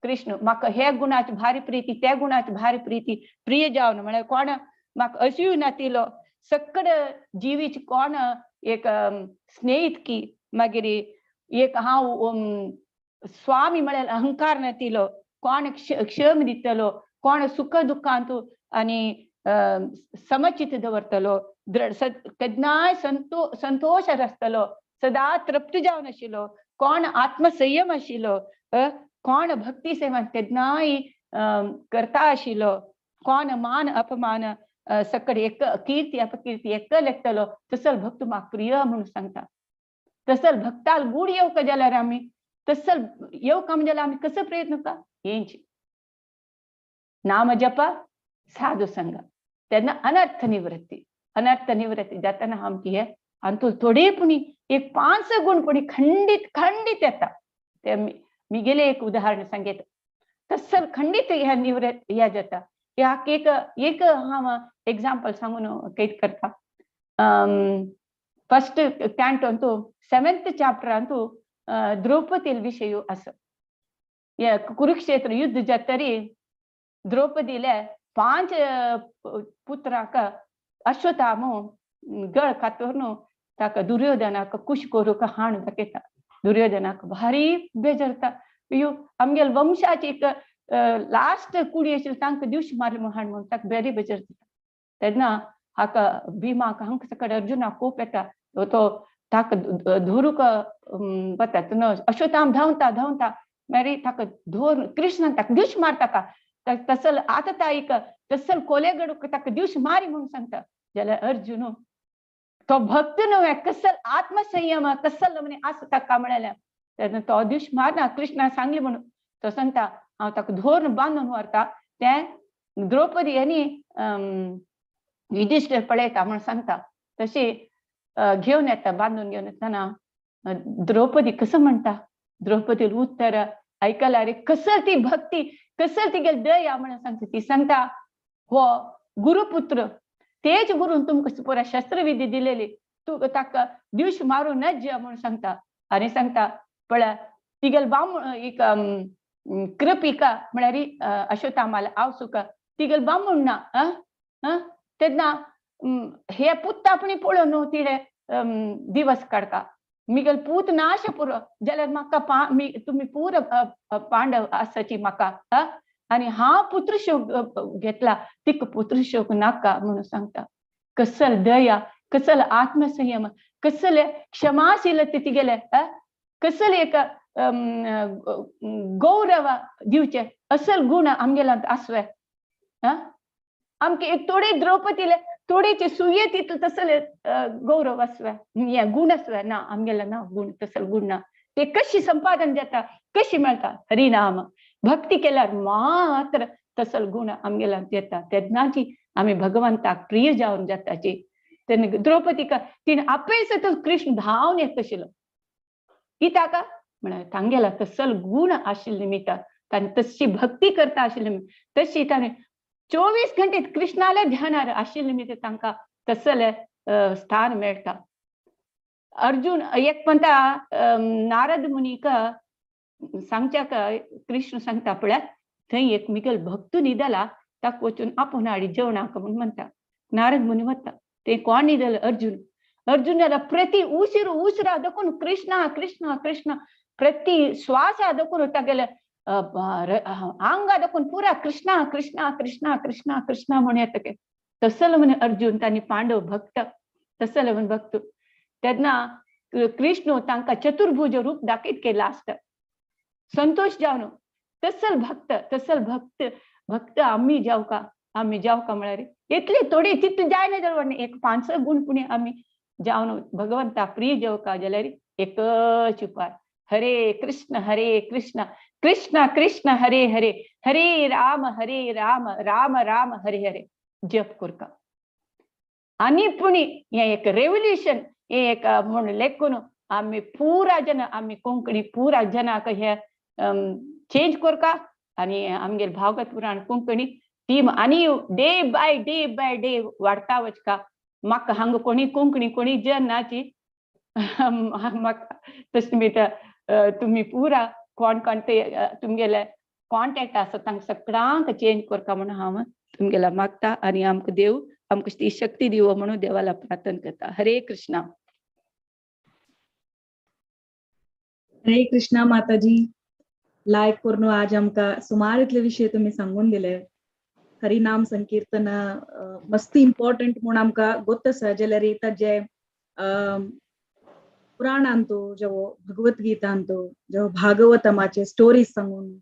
कृष्ण. म्हाका हे गुणाची भारी प्रीती, त्या गुणाची भारी प्रीती, प्रिय जावन म्हळ्यार कोण म्हाका असूय नातिलो, सक्कड जिवीच कोण एक स्नेहित की, मागीर एक हांव स्वामी म्हळ्यार अहंकार नातिलो, कोण क्षम दितलो, कोण सुख दुःखांत आनी समचित दवरतलो, केन्नाय संतोश आसतलो, सदा तृप्त जावन आशिल्लो, कोण आत्मसंयम आशिल्लो, कोण भक्ती सेवा केन्नाय करता आशिल्लो, कोण मान अपमान सकड एक कीर्ती अपकीर्ती एक लेखतलो, तसल भक्त म्हाका प्रिय म्हणून सांगता. तसल भक्ताल गूढ येवका जाल्यार आमी तसल येवका जाल्यार आमी कसो प्रयत्न का हेंच नाम जपा, साधू संग, तेन्ना अनर्थ निवृत्ती. अनर्थ निवृत्ती जाताना आमची हे अंतू थोडे पुणी एक पांच गुण पुणी खंडित खंडित येता. ते मिगेले एक उदाहरण सांगेत, तसल खंडित ह्या निवृत्त ह्या जाता. ह्या एक एक हांव एग्जाम्पल सांगून कैद करता. First कॅन्टो Antu 7th chapter Antu द्रौपदील विषय आसा. कुरुक्षेत्र युद्ध जातरी द्रौपदीले 5 पुत्राक अश्वत्थामो गळ कातोरून ताका दुर्योधनाक कुश करूंक हाण दाखयता. दुर्योधनाक भारी बेजरता, अय्यो आमगेल वंशाची एक लास्ट कुडी आशिल्ली तांकां दिवशी मारली म्हूण हाण म्हणून ताका बेरी बेजरता. तेन्ना हाका भीमाक हांका सकड अर्जुनाक कोप येता, तो ताका धरूंक वता. तेन्ना अश्वत्थाम धांवता धांवता मागीर ताका धरून कृष्णान ताका दिवशी मार ताका, तसल आतां ताईक तसल कोलेगडूक ताका दिवशी मारी म्हणून सांगता. जाल्यार अर्जुन तो भक्त न्हय, कसल आत्मसंयम कसल म्हणे आसा ताका म्हळ्यार तेन्ना तो दिवशी मारना कृष्णा सांगली म्हणून तो सांगता हांव ताका धरून बांदून व्हरता, तें द्रौपदी आनी युधिष्ठिर पळयता म्हणून सांगता. तशी घेवन येता, बांदून घेवन येतना द्रौपदी कसं म्हणटा, द्रौपदी उत्तर आयकल्यार रे कसं ती भक्ती कसं ती गेली दया म्हणून सांगता. ती सांगता हो गुरुपुत्र तेच गुरून तुमकां पुरा शस्त्रविधी दिलेली, तूं ताका दिवश मारूं नज म्हणून सांगता. आनी सांगता पळय तिगेल बामण एक कृपिका म्हळ्यार अश्वत्थामाल आवसुका तिगेल बामण ना तेन्ना हे पूत आपणे पळोवन न्हू तिणे दिवस काडका, मिगेल पूत नाश पुरो जाल्यार म्हाका तुमी पूर पांडव आसाची म्हाका आनी हांव पुत्र शोक घेतला, तिका पुत्र शोक नाका म्हणून सांगता. कसल दया, कसल आत्मसंयम, कसल क्षमाशीलते तिगेले, कसल एक गौरव दिवचे असल गुण आमगेल्यांत आसवे. आमके एक थोडे द्रौपदीले थोडेचे सुये तितले तसले गौरव आसवे, हे गुण आसवे ना आमगेले, ना गुण तसल गुण ना. ते कशी संपादन जाता, कशी मेळटा, हरिनाम भक्ती केल्यार मात्र तसल गुण आमगेल्यांत येता. तेन्नाची आमी भगवंताक प्रिय जावन जाताची. तेन्ना द्रौपदीक तिणें आपयस तो कृष्ण धांवन येता आशिल्लो, कित्याक म्हळ्यार तांगेला तसल गुण आशिल्ले निमित्त, ताणें तशी भक्ती करता आशिल्ले, तशी ताणें 24 घंटे कृष्णाले ध्यानार आशिल्ले निमित्त तांकां तसले स्थान मेळटा. अर्जुन एक म्हणटा नारद मुनीक सांगच्याक कृष्ण सांगता पळयात थंय एक मिगल भक्त न्हिदला, ताका वचून आपोवन हाडी जेवणाक म्हूण म्हणटा. नारद मुनी वता, ते कोण न्हिदले अर्जुन. अर्जुनाला प्रति उशीर उशिरा देखून कृष्णा कृष्णा कृष्णा प्रति श्वासा देखून तागेले आंगा देखून पुरा कृष्णा कृष्णा कृष्णा कृष्णा कृष्णा म्हणून येता. तसल म्हणे अर्जुन तांणी पांडव भक्त तसल म्हण भक्त. तेन्ना कृष्ण तांकां चतुर्भुज रूप दाखयत केला आसता संतोष जावन तसल भक्त, तसल भक्त भक्त आमी जावका, आमी जावका म्हळ्यार इतले थोडे तितले जायना जाल्यार एक 5 गुण पुणे आमी जावन भगवंता प्रिय जावका जाल्यार एकच उपाय हरे कृष्ण हरे कृष्ण कृष्ण कृष्ण हरे हरे हरे राम हरे राम राम राम हरे हरे जप करका. आनी पुणी हें एक रेवल्युशन हें एक म्हूण लेखून आमी पुरा जन आमी कोंकणी पुरा जनाक हे चेंज करका आनी आमगेर भागवत पुराण कोंकणी टीम आनी day by day by day वाडता वचका. म्हाका हांगा कोणी कोंकणी कोणी जन नाची म्हाका तशें निमित्त तुमी पुरा कोण कोण ते तुमगेले कॉन्टेक्ट आसा तांकां सगळ्यांक चेंज करका म्हणून हांव तुमगेला मागता आनी आमकां देव आमकां ती शक्ती दिवो म्हणून देवाला प्रार्थना करता. हरे कृष्णा. हरे कृष्णा माताजी. लायक करून आज आमकां सुमार इतले विशय तुमी सांगून दिले. हरिनाम संकीर्तन मस्त इम्पॉर्टंट म्हूण आमकां गोत आसा, जाल्यार ताजे पुराणांतू जेवो भगवत गीतांतू जेवो भागवतमाचे स्टोरीज सांगून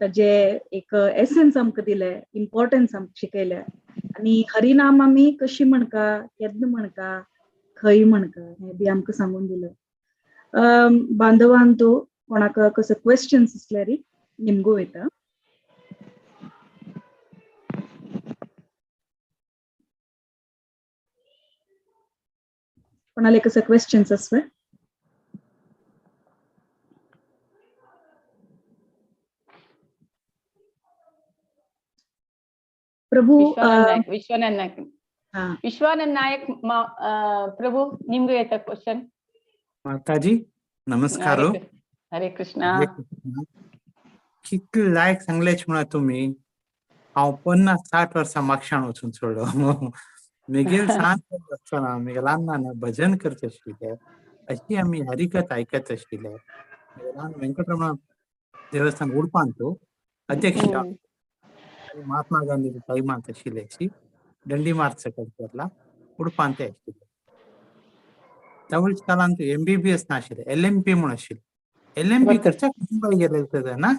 ताजे एक एसन्स आमकां दिले, इम्पॉर्टन्स आमकां शिकयले आनी हरिनाम आमी कशी म्हणका, केन्ना म्हणका, खंय म्हणका हें बी आमकां सांगून दिलें. बांधवांतू कोणाक कसो क्वेश्चन्स आसल्यार निमगो वयता. कोणाले कसो क्वेश्चन्स आसवे? प्रभु विश्वानंद नायक. विश्वानंद नायक प्रभु निमगो येता क्वेश्चन. माताजी नमस्कार. हरे कृष्णा. कितले लायक सांगलेच म्हणा तुमी. हांव 50-60 वर्सां मागशान वचून सोडलो. मेगेल सान आसतना मेगेल अण्णान भजन करचे आशिल्ले, अशी आमी हरिकथ आयकत आशिल्ले. मेगेलान वेंकटरमण देवस्थान उडपांत अध्यक्ष महात्मा गांधी टायमांत आशिल्ल्याची दंडी मार्च करला उडपांत आशिल्ले. त्यावेळेस काळांत MBBS नाशिल्ले, LMP म्हूण आशिल्ले. LMP करच्या मुंबय गेले तेन्ना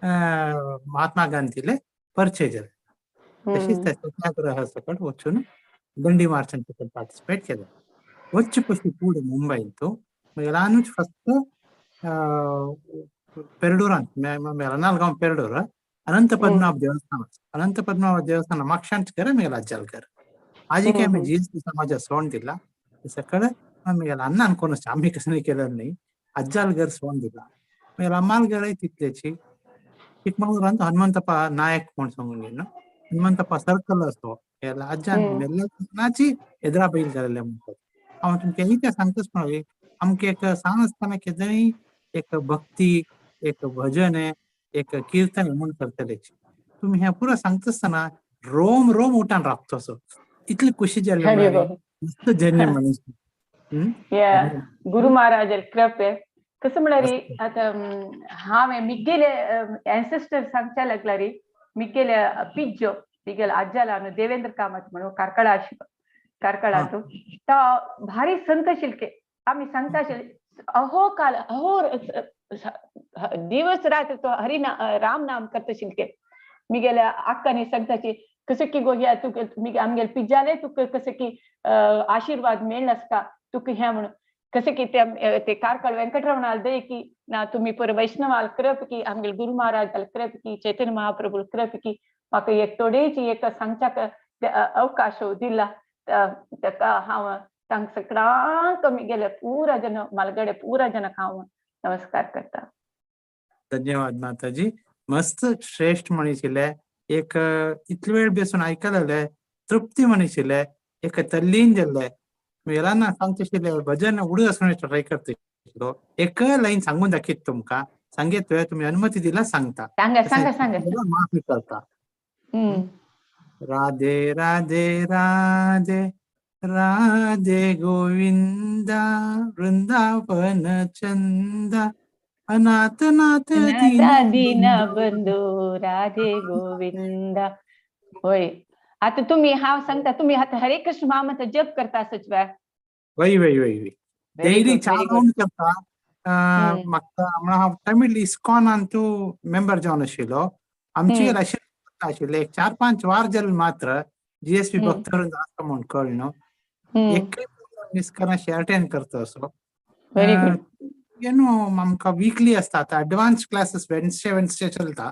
महात्मा गांधीले परिचय जाले. तशीच त्या सत्याग्रह सकट वचून दंडी मार्चान सकट पार्टिसिपेट केले. वच्चे पशी फुडें मुंबयंत मेलानूच फक्त पेरडूरांत मेलनाल गांव पेरडूर अनंत पद्मनाभ देवस्थान, अनंत पद्मनाभ देवस्थान माक्षांच कर मेगेल अज्जाल कर. आजिके आमी GSP समाज सोडून दिला सकळ मेगेल अण्णा अनकोन आमी कसं केलं नाही, अज्जाल घर सोडून दिला. मेगेल अम्माल घर तितल्याची चिकमंगळूरांत हनुमंतप्पा नायक म्हूण सांगून घेवन हनुमंतप्पा सर्कल असतो अज्जान मेल्ल्याची एदरा बैल जाल्ले म्हणटात. हांव तुमकां इतिहास सांगताच म्हणून आमकां एक सान आसतना केदनी एक भक्ती, एक भजन, एक कीर्तन म्हूण करतलेची. तुमी हें पुरो सांगता आसतना रोम रोम उठान राबतो असो इतली खुशी जाली, मस्त जन्य मनीस. गुरु महाराज कृपे कसं म्हळ्यार आतां हांवें मिगेले एन्सेस्टर सांगच्या लागल्यार मिगेले पिज्जो मिगेले आज्जाला न्हू देवेंद्र कामत म्हणून कार्कळा कार्कळांतू तो भारी संत आशिल्ले. आमी सांगता आशिल्ले अहो काल अहो दिवस रात्र तो हरि राम नाम करता आशिल्ले. मिगेले आक्कानी सांगताची कसं की गो ह्या तुका आमगेले पिज्जाले तुका कसं की आशीर्वाद मेळनासता तुका हें म्हणून कसं की ते कार्कळ वेंकटरमणाल दे की ना तुमी पर वैष्णवाल कृप की आमगेले गुरु महाराज कृप की चैतन्य महाप्रभू कृप की म्हाका एक थोडेची एक सांगच्याक अवकाश दिला ताका हांव तांकां सगळ्यांक गेले पुरा जन मालगडे पुरा जनक हांव नमस्कार करता. धन्यवाद माताजी. मस्त श्रेष्ठ म्हणिशिल्ले, एक इतले वेळ बेसून आयकलेले तृप्ती म्हणिशिल्ले, एक तल्लीन जाल्ले. मेलाना सांगता आशिल्ले भजन उडू आसून ट्राय करता आशिल्लो. एक लायन सांगून दाखयत तुमकां, सांगेत तुमी अनुमती दिला सांगता. सांगा सांगा सांगा. माफी करता. राधे राधे राधे राधे गोविंदा वृंदावन चंदा अनाथ नाथ दीन बंधू राधे गोविंदा. होय आता तुम्ही हांव सांगता तुमी आतां हरे कृष्ण महामंत्र जप करता सचव्या? वय वय वय वय डेली 4 राउंड करता. म्हाका म्हणून हांव तमीळ इस्कॉनांतू मेंबर जावन आशिल्लो. आमची आशिल्ले एक 4-5 वार जाले मात्र GSP भक्तवृंद आसा म्हूण कळ्ळें न्हू. एकय मिस करना अटेंड करता असो. Very good. ಏನು आमकां वीकली आसता आतां एडवान्स क्लासीस वेन्सडे वेन्सडे चलता.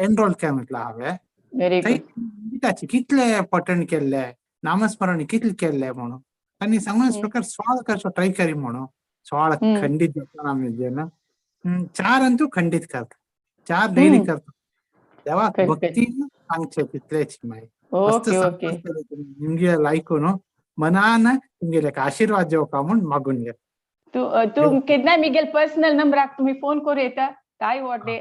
एनरोल केलें म्हटलं हांवें. व्हेरी थंय गुड. ताचे कितले पठण केल्ले, नामस्मरण कितले केल्ले म्हणून आनी सांगून प्रकार 16 करचो ट्राय करी म्हणून 16 खंडीत जाता आमी जेन्ना 4 अंतू खंडीत करता, 4 डेली करता. देवाक भक्ती सांगचे तितलेच मागीर. Okay okay. निमगे ऐकून मनान तुमगेले आशीर्वाद जेवका म्हूण मागून घे. तू तू केन्नाय मिगेल पर्सनल नंबराक तुमी फोन करूं येता, काय वाटे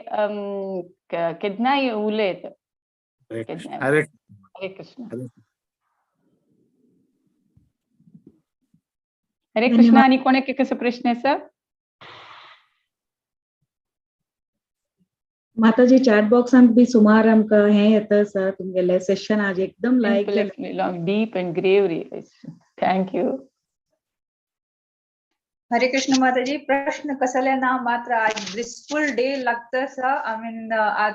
केन्नाय उलय येता. हरे हरे कृष्ण. हरे कृष्ण. आणि कोणाक कसो प्रश्न आसा? माताजी चॅट बॉक्सांत बी सुमार आमकां हें येता आसा तुमगेलें सेशन आज एकदम लायक जालें. Long deep and grave realization. Thank you. Hare Krishna Mataji. प्रश्न कसले ना मात्र आज ब्लिसफुल डे लागता आसा. I mean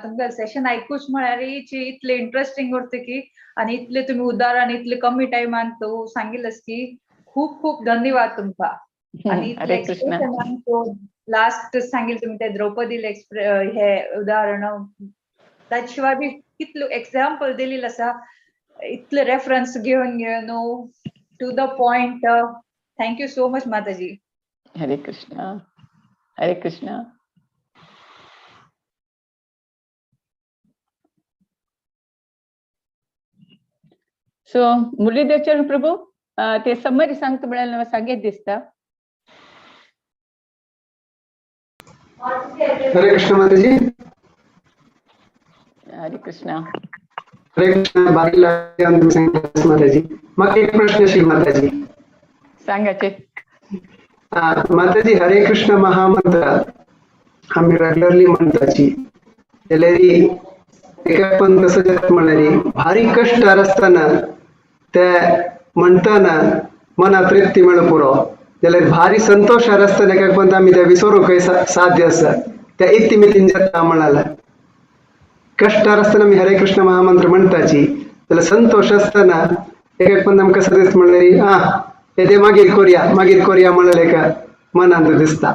तुमगे सेशन आयकूच म्हळ्यार इतले इंट्रस्टिंग उरता की आनी इतले तुमी उदाहरण इतले कमी टायमान तो सांगिल्लें की खूब खूब धन्यवाद तुमकां. आनी हरे कृष्ण. लास्ट सांगिल्लें तुमी ते द्रौपदीले हे उदाहरण, ताचे शिवाय बी कितलो एक्झाम्पल दिलेलें आसा, इतले रेफरन्स घेवन घेवन to the point. Thank you so much Mataji. Hare Krishna. Hare Krishna. So Muralidhar Charan Prabhu ते समरी सांगता म्हळ्यार सांगेत दिसता. हरे कृष्ण माताजी. हरे कृष्ण. हरे कृष्ण. बारीला माताजी, म्हाका एक प्रश्न आशिल्लो माताजी. सांगाचे. माताजी, हरे कृष्ण महामंत्र आमी रेगुलरली म्हणटाची जाल्यार एका पण कसं जाता म्हणल्यार भारी कश्ट आसतना ते म्हणटना मना तृप्ती मेळूं पुरो, जाल्यार भारी संतोश आसतना एका पण आमी ते विसरूंकय साध्य आसा. त्या इत्ती मितीन जाता म्हणाला कश्ट आसतना आमी हरे कृष्ण महामंत्र म्हणटाची जाल्यार संतोश आसतना एक पण आमकां कसं दिसता म्हणल्यार आं ते मागीर कोरया मागीर कोरया म्हळ्यार एका मनांत दिसता.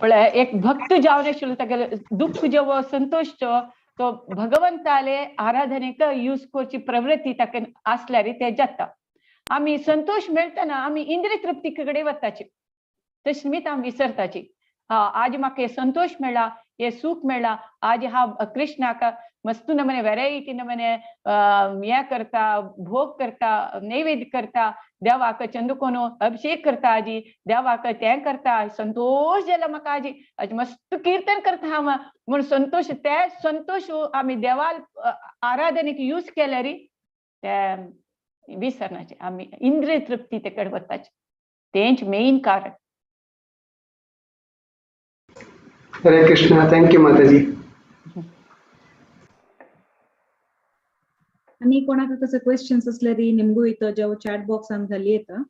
पळय एक भक्त जावन आशिल्लो तागेलो दुख्ख जेवो संतोश तो भगवंताले आराधनेक यूज करची प्रवृत्ती ताका आसल्यार ते जाता. आमी संतोश मेळटना आमी इंद्रिय तृप्ती कडेन वताची, तशें निमित्त आमी विसरताची. हा आज म्हाका हे संतोश मेळ्ळा, हे सूख मेळ्ळा, आज हांव कृष्णाक मस्तू नमने वेरायटी नमने हें करता, भोग करता, नैवेद्य करता, देवाक चंदकोनो अभिषेक करता, आजी देवाक तें करता, संतोश जाला म्हाका आजी, आज मस्त कीर्तन करता हांव म्हूण संतोश. ते संतोश आमी देवाल आराधनेक यूज केल्यार ते विसरनाचे, आमी इंद्रिय तृप्ती ते कडेन वताचे, तेंच मेन कारण. हरे कृष्णा. Thank you माताजी. आणि कोणाक कसं क्वेश्चन्स असल्यार निमगू इथं जेव चॅट बॉक्सान घाली येता.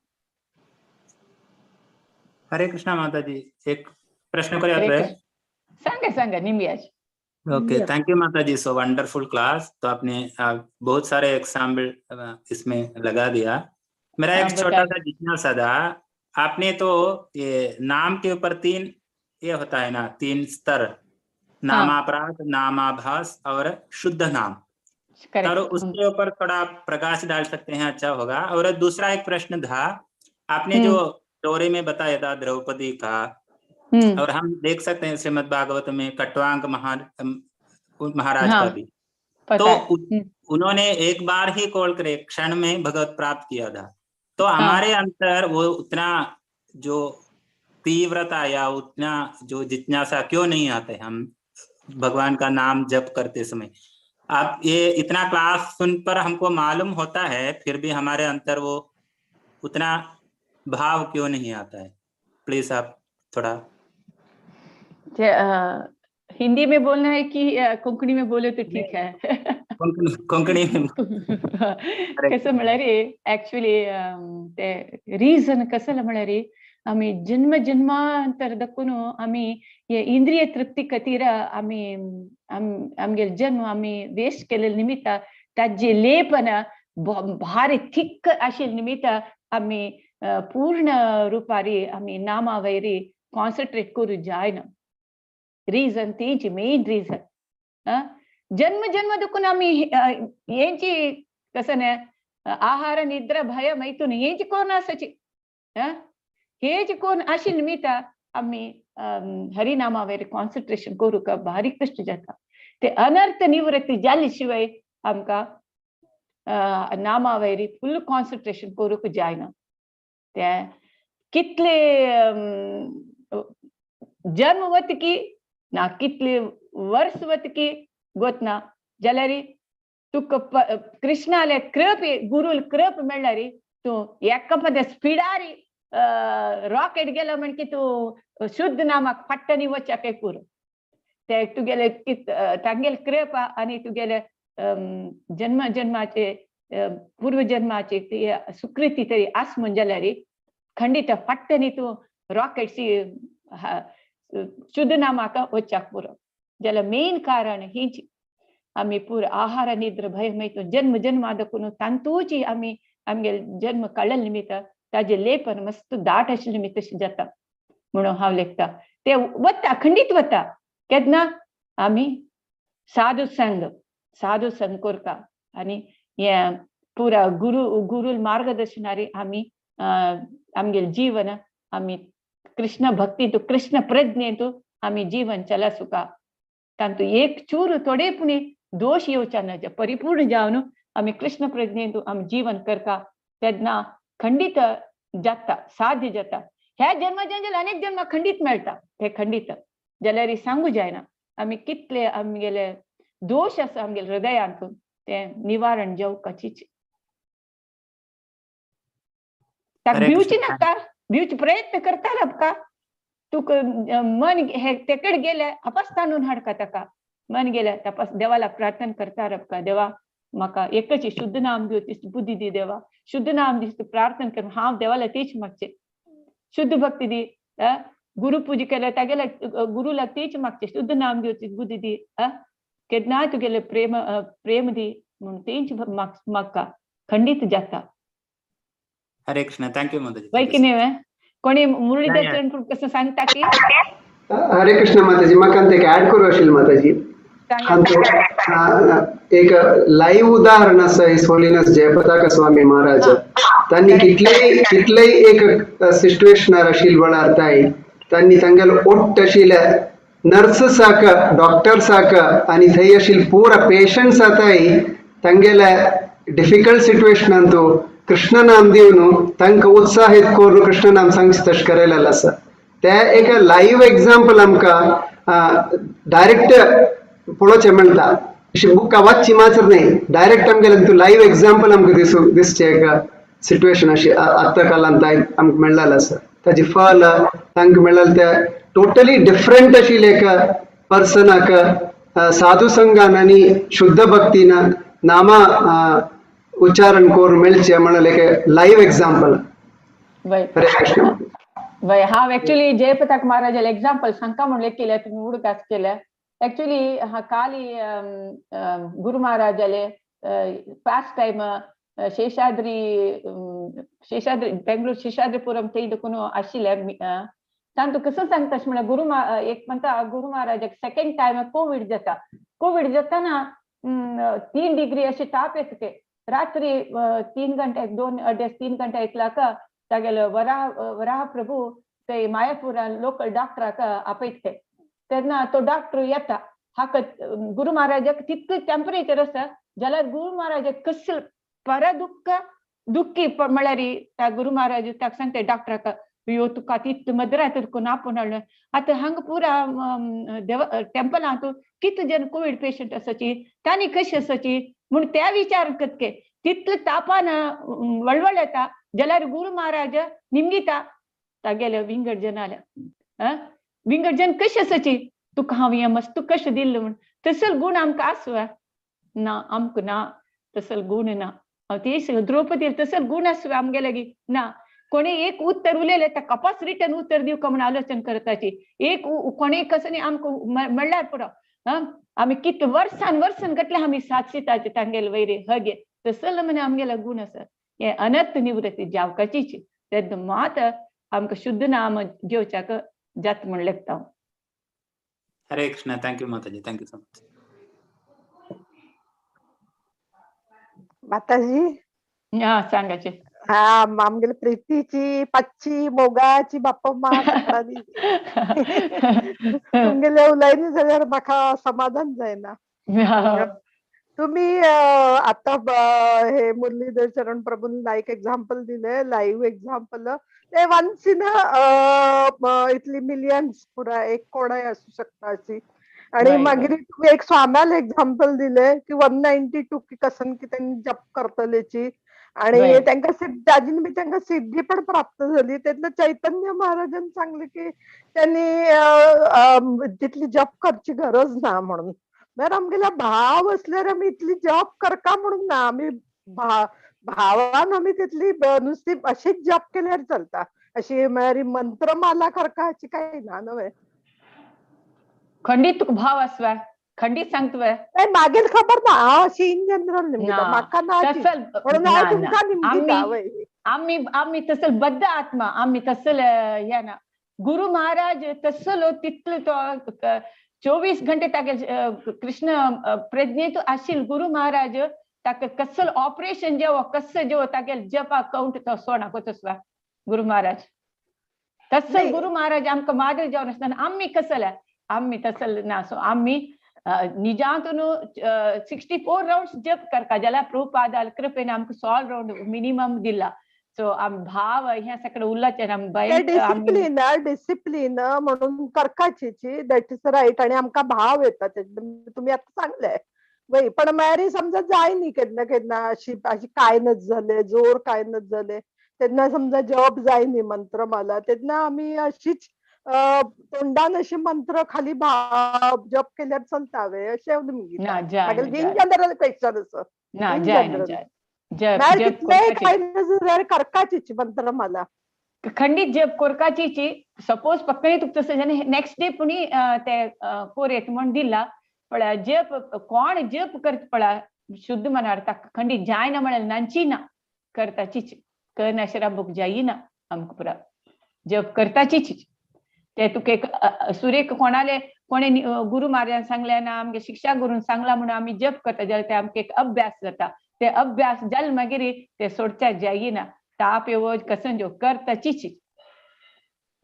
हरे कृष्णा माताजी, एक प्रश्न करूया? सांगा सांगा निमग्याज. Okay, thank you Mataji, so wonderful class. तो आपने बहुत सारे एग्जाम्पल इसमें लगा दिया. मेरा एक छोटा सा जिज्ञासा था, आपने तो ये नाम के ऊपर 3 ये होता है ना, 3 स्तर, नामापराध, नामाभास और शुद्ध नाम, और उसके ऊपर थोड़ा प्रकाश डाल सकते हैं, अच्छा होगा. और दूसरा एक प्रश्न था, आपने जो स्टोरी में बताया था द्रौपदी का, और हम देख सकते हैं श्रीमद् भागवत में कटवांग महाराज का भी, तो उन्होंने एक बार ही कॉल करे क्षण में भगवत प्राप्त किया था. तो हमारे अंदर वो उतना जो तीव्रता या उतना जो जिज्ञासा क्यों नहीं आते हम भगवान का नाम जप करते समय? आप ये इतना क्लास सुन पर हमको मालूम होता है, फिर भी हमारे अंदर वो उतना भाव क्यों नहीं आता है? प्लीज आप थोड़ा हिंदी में बोलना है कि कोंकणी में बोले तो ठीक है? कोंकणी में. कसं म्हळ्यार ऍक्च्युली ते रिजन कसं म्हळ्यार आमी जन्म जन्मांतर दक्कून आमी हे इंद्रिय तृप्ती खातीर आमी आमगेले जन्म आमी वेस्ट केलेले निमित्त ताजे लेपन भारी थिक्क आशिल्ले निमित्त आमी पूर्ण रुपारी आमी नामा वयरी कॉन्सन्ट्रेट करूं जायना. रिजन तेंची मेन रिजन जन्म जन्म दुखून आमी हेंची कसं आहार निद्रा भय मैथून हेंची कोण आसाची हेची कोण अशी निमित्त आमी हरिनामा वयर कॉन्सन्ट्रेशन करूंक भारी कश्ट जाता. ते अनर्थ निवृत्ती जाली शिवाय आमकां नामा वयरी फुल कॉन्सन्ट्रेशन करूंक जायना. ते कितले जन्म वतकी ना कितले वर्स वतकी गोतना जाल्यार तुका कृष्णाले कृप गुरुल कृप मेळ्ळ्यार तूं एका पद स्पिडारी रॉकेट गेलो म्हण की तूं शुद्ध नामाक फाट्टनी वचक पुरो. ते तुगेले तांगेले कृप आनी तुगेले जन्म जन्माचे पूर्व जन्माचे सुकृती तरी आस म्हण जाल्यार खंडीत फाट्टनी तूं रॉकेटशी शुद्ध नामाक वचक पुरो. जाल्यार मेन कारण हीच आमी पूर आहार निद्र भय मैथून जन्म जन्मा दखून तांतूची आमी आमगेले जन्म काडले निमित्त ताजे लेपन मस्त दाट आशिल्ले निमित्त तशें जाता म्हणून हांव लेखता. ते वता खंडीत वता केन्ना आमी साधू संग साधू संग करता आनी हे पुरा गुरु गुरु मार्गदर्शनारी आमी आमगेले जीवन आमी कृष्ण भक्तींतू कृष्ण प्रज्ञेंतू आमी जीवन चला सुका. तांतू एक चूर थोडे पुणे दोश येवच्या ना परिपूर्ण जावन आमी कृष्ण प्रज्ञेंतू आमी जीवन करता तेन्ना खंडीत जाता साध्य जाता. ह्या जन्म जंजल अनेक जन्म खंडीत मेळटा ते खंडीत जाल्यार सांगू जायना आमी कितले आमगेले दोश आसा आमगेले हृदयांतून ते निवारण जावपाचीच. ताका भिवची नाका भिवचे प्रयत्न करता राबका तुका मन हे तेकड गेले आपास ताणून हाडका ताका मन गेले तपास देवाला प्रार्थना करता राबका देवा म्हाका एकच शुद्ध नाम दिव तीच बुद्धी दी देवा शुद्ध नाम दिस प्रार्थना कर हांव देवाला तेच मागचे शुद्ध भक्ती दी गुरु पूजा केल्या तागेल्या गुरुला तेच मागचे शुद्ध नाम दिव तीच बुद्धी दी केन्ना तुगेले प्रेम प्रेम दी म्हणून तेच मागका खंडीत जाता. हरे कृष्ण. Thank you माताजी. वय की न्ही कोणी मुरलीधर कसं सांगता की हरे कृष्ण माताजी म्हाका एक ऍड करू आशिल्लें माताजी. एक लाईव्ह उदाहरण आसा his holiness Jayapataka Swami Maharaj. तांणी कितलेय कितलेय एक सिच्युएशनार आशिल्ले वेळार ताई तांणी तांगेलो ओट्ट आशिल्ले नर्ससाक डॉक्टर्साक आनी थंय आशिल्ले पुरा पेशंट्सा ताई तांगेल्या डिफिकल्ट सिच्युएशनांतू कृष्ण नाम दिवन तांकां उत्साहित करून कृष्ण नाम सांगचें तशें करयलेलें आसा. ते एक लाईव्ह एग्जाम्पल आमकां डायरेक्ट पळोवचें मेळटा. अशी बुकां वाचची मात्र न्हय डायरेक्ट आमगेलें तूं लाईव्ह एग्जाम्पल आमकां दिसू दिसचें एक सिट्युएशन अशी आतां कालांत आमकां मेळ्ळेलें आसा. ताजें फल तांकां मेळ्ळेलें तें टोटली डिफरंट आशिल्लें एक पर्सनाक साधू संघान आनी शुद्ध भक्तीन नामा उच्चारण करून मेळचें म्हणलें एक लाईव्ह एग्जाम्पल. हरे कृष्ण. वय हांव एक्चुअली जयपताक महाराजाले एग्जाम्पल सांगता म्हणलें केलें तुमी उडकास केलें. एक्चुअली काली गुरु महाराजाले पास्ट टायम शेषाद्री शेषाद्री बेंगळूर शेषाद्रीपुरम थंय देखून आशिल्लें. तांतू कसं सांगता अशें म्हणल्यार गुरु एक म्हणटा गुरु महाराजाक सेकंड टायम कोवीड जाता. कोवीड जाताना 3 डिग्री अशें ताप येता ते रात्री 3 घंटे 2-2.5 3 घंटे येतलाक तागेलो वराह प्रभू ते मायापुरान लोकल डॉक्टराक आपयता तेन्ना तो डॉक्टर येता हाका गुरु महाराजाक तितकें टेम्परेचर आसा जाल्यार गुरु महाराजाक कसले पर दुख्ख दुख्खी म्हळ्यार त्या गुरु महाराज ताका सांगता डॉक्टराक यो तुका तितले मद्रास तुका आपोवन हाडलें. आतां हांगा पुरा देव टेम्पलांत कितले जण कोवीड पेशंट आसाची तांणी कशी आसाची म्हूण त्या विचार करतके तितले तापान वळवळ येता जाल्यार गुरु महाराज निमगिता तागेले विंगड जनाल्या विंगड जन कशी आसाची तुका हांव हें मस्त कशें दिल्लें म्हूण तसल गुण आमकां आसू ना आमकां ना तसल गुण ना. हांव तेच द्रौपदी तसल गुण आसू आमगे लागीं ना. कोणी एक उत्तर उलयलें ताका कपास रिटर्न उत्तर दिवका म्हूण आलोचन करताची एक कोणी कसं न्ही आमकां म्हणल्यार पुरो आमी कितले वर्सान वर्सान घटले आमी साक्षिताचे तांगेले वैरे हगे तसल म्हणे आमगेलो गुण आसा. हे अनर्थ निवृत्ती जावकाचीच तेन्ना मात आमकां शुद्ध नाम घेवच्याक जात म्हण लेखता हांव. Hare Krishna. Thank you Mataji, thank you so much. Mataji. हा सांगाचे. हा आमगेले प्रीतीची पाचची मोगाची बाप्पा सकाळी तुमगेले उलयनी जाल्यार म्हाका समाधान जायना. तुम्ही आता हे मुरलीधर चरण प्रभून लायक एक्झाम्पल दिले, लाईव्ह एक्झाम्पल, ते वन्स इन इतली मिलियन्स पुरा एक कोणाय असू शकता अशी. आणि मागीर तुम्ही एक स्वाम्याला एक्झाम्पल दिले की 192 की कसन की त्यांनी जप करतलेची आणि तांकां ताजी बी तांकां सिद्धी पण प्राप्त झाली. तेन्ना चैतन्य महाराजान सांगले की त्यांनी तितली जप करची गरज ना म्हणून. म्हळ्यार आमगेल्या भाव असल्यार आमी इतली जप करका म्हणून ना, आमी भावान आमी तितली नुस्ती अशीच जप केल्यार चलता, अशी म्हळ्यार मंत्रमाला करका अशी काय ना न्हय. खंडीत तुका भाव आसवा, खंडीत सांगता. नाही मागील खबर ना, हांव अशी इन जनरल निमगिता, म्हाका ना म्हणून हांव तुमकां निमगिता. आमी आमी तसल बद्द आत्मा, आमी तसल हे ना. गुरु महाराज तसलो तितलो तो 24 घंटे ताके कृष्ण प्रज्ञेतू आशिल गुरु महाराज, ताका कसल ऑपरेशन जेवो कसं जेवो ताके जपा काउंट तो सोना कोतसवा गुरु महाराज. तसल गुरु महाराज आमकां मादर जावन आसतना आमी कसल आमी तसल ना. सो आमी निजांतून 64 राउंड्स जप करता जाल्यार प्रभुपादाल कृपेन आमकां 16 राउंड मिनिमम दिला. सो आम भाव ह्या सगळं उल्लाचें आम डिसिप्लीन डिसिप्लीन म्हणून करकाची, that is right. आणि आमकां भाव येता तुमी आतां सांगले वय, पण मागीर समजा जाय न्ही केन्ना केन्ना अशी अशी काय नज जाले, जोर काय नज जाले तेन्ना समजा जप जाय न्ही मंत्रमाला, तेन्ना आमी अशीच तोंडान अशी मंत्र खाली भाव जप केल्यार चलता वे अशें ना. इन जनरल क्वेश्चन असो ना, करकाची मंत्रमाला खंडीत जप कोरकाची. सपोज पक्कणी तुका तसं जाल्यार नेक्स्ट डे पुणी ते कोरेत म्हण दिला पण जप कोण जप करत पळा शुद्ध मनार ताका खंडीत जायना म्हळ्यार नांची ना, करताचीच करनाशरा बुक जायना आमकां पुरा जप करताचीच. ते तुका एक सुरेक कोणाले कोणे गुरु महाराजान सांगले ना, आमगे शिक्षा गुरून सांगला म्हणून आमी जप करता जाल्यार ते आमकां एक अभ्यास जाता. ते अभ्यास जाल मागीर ते सोडच्या जायना, ताप येवो कसन जो करताचीच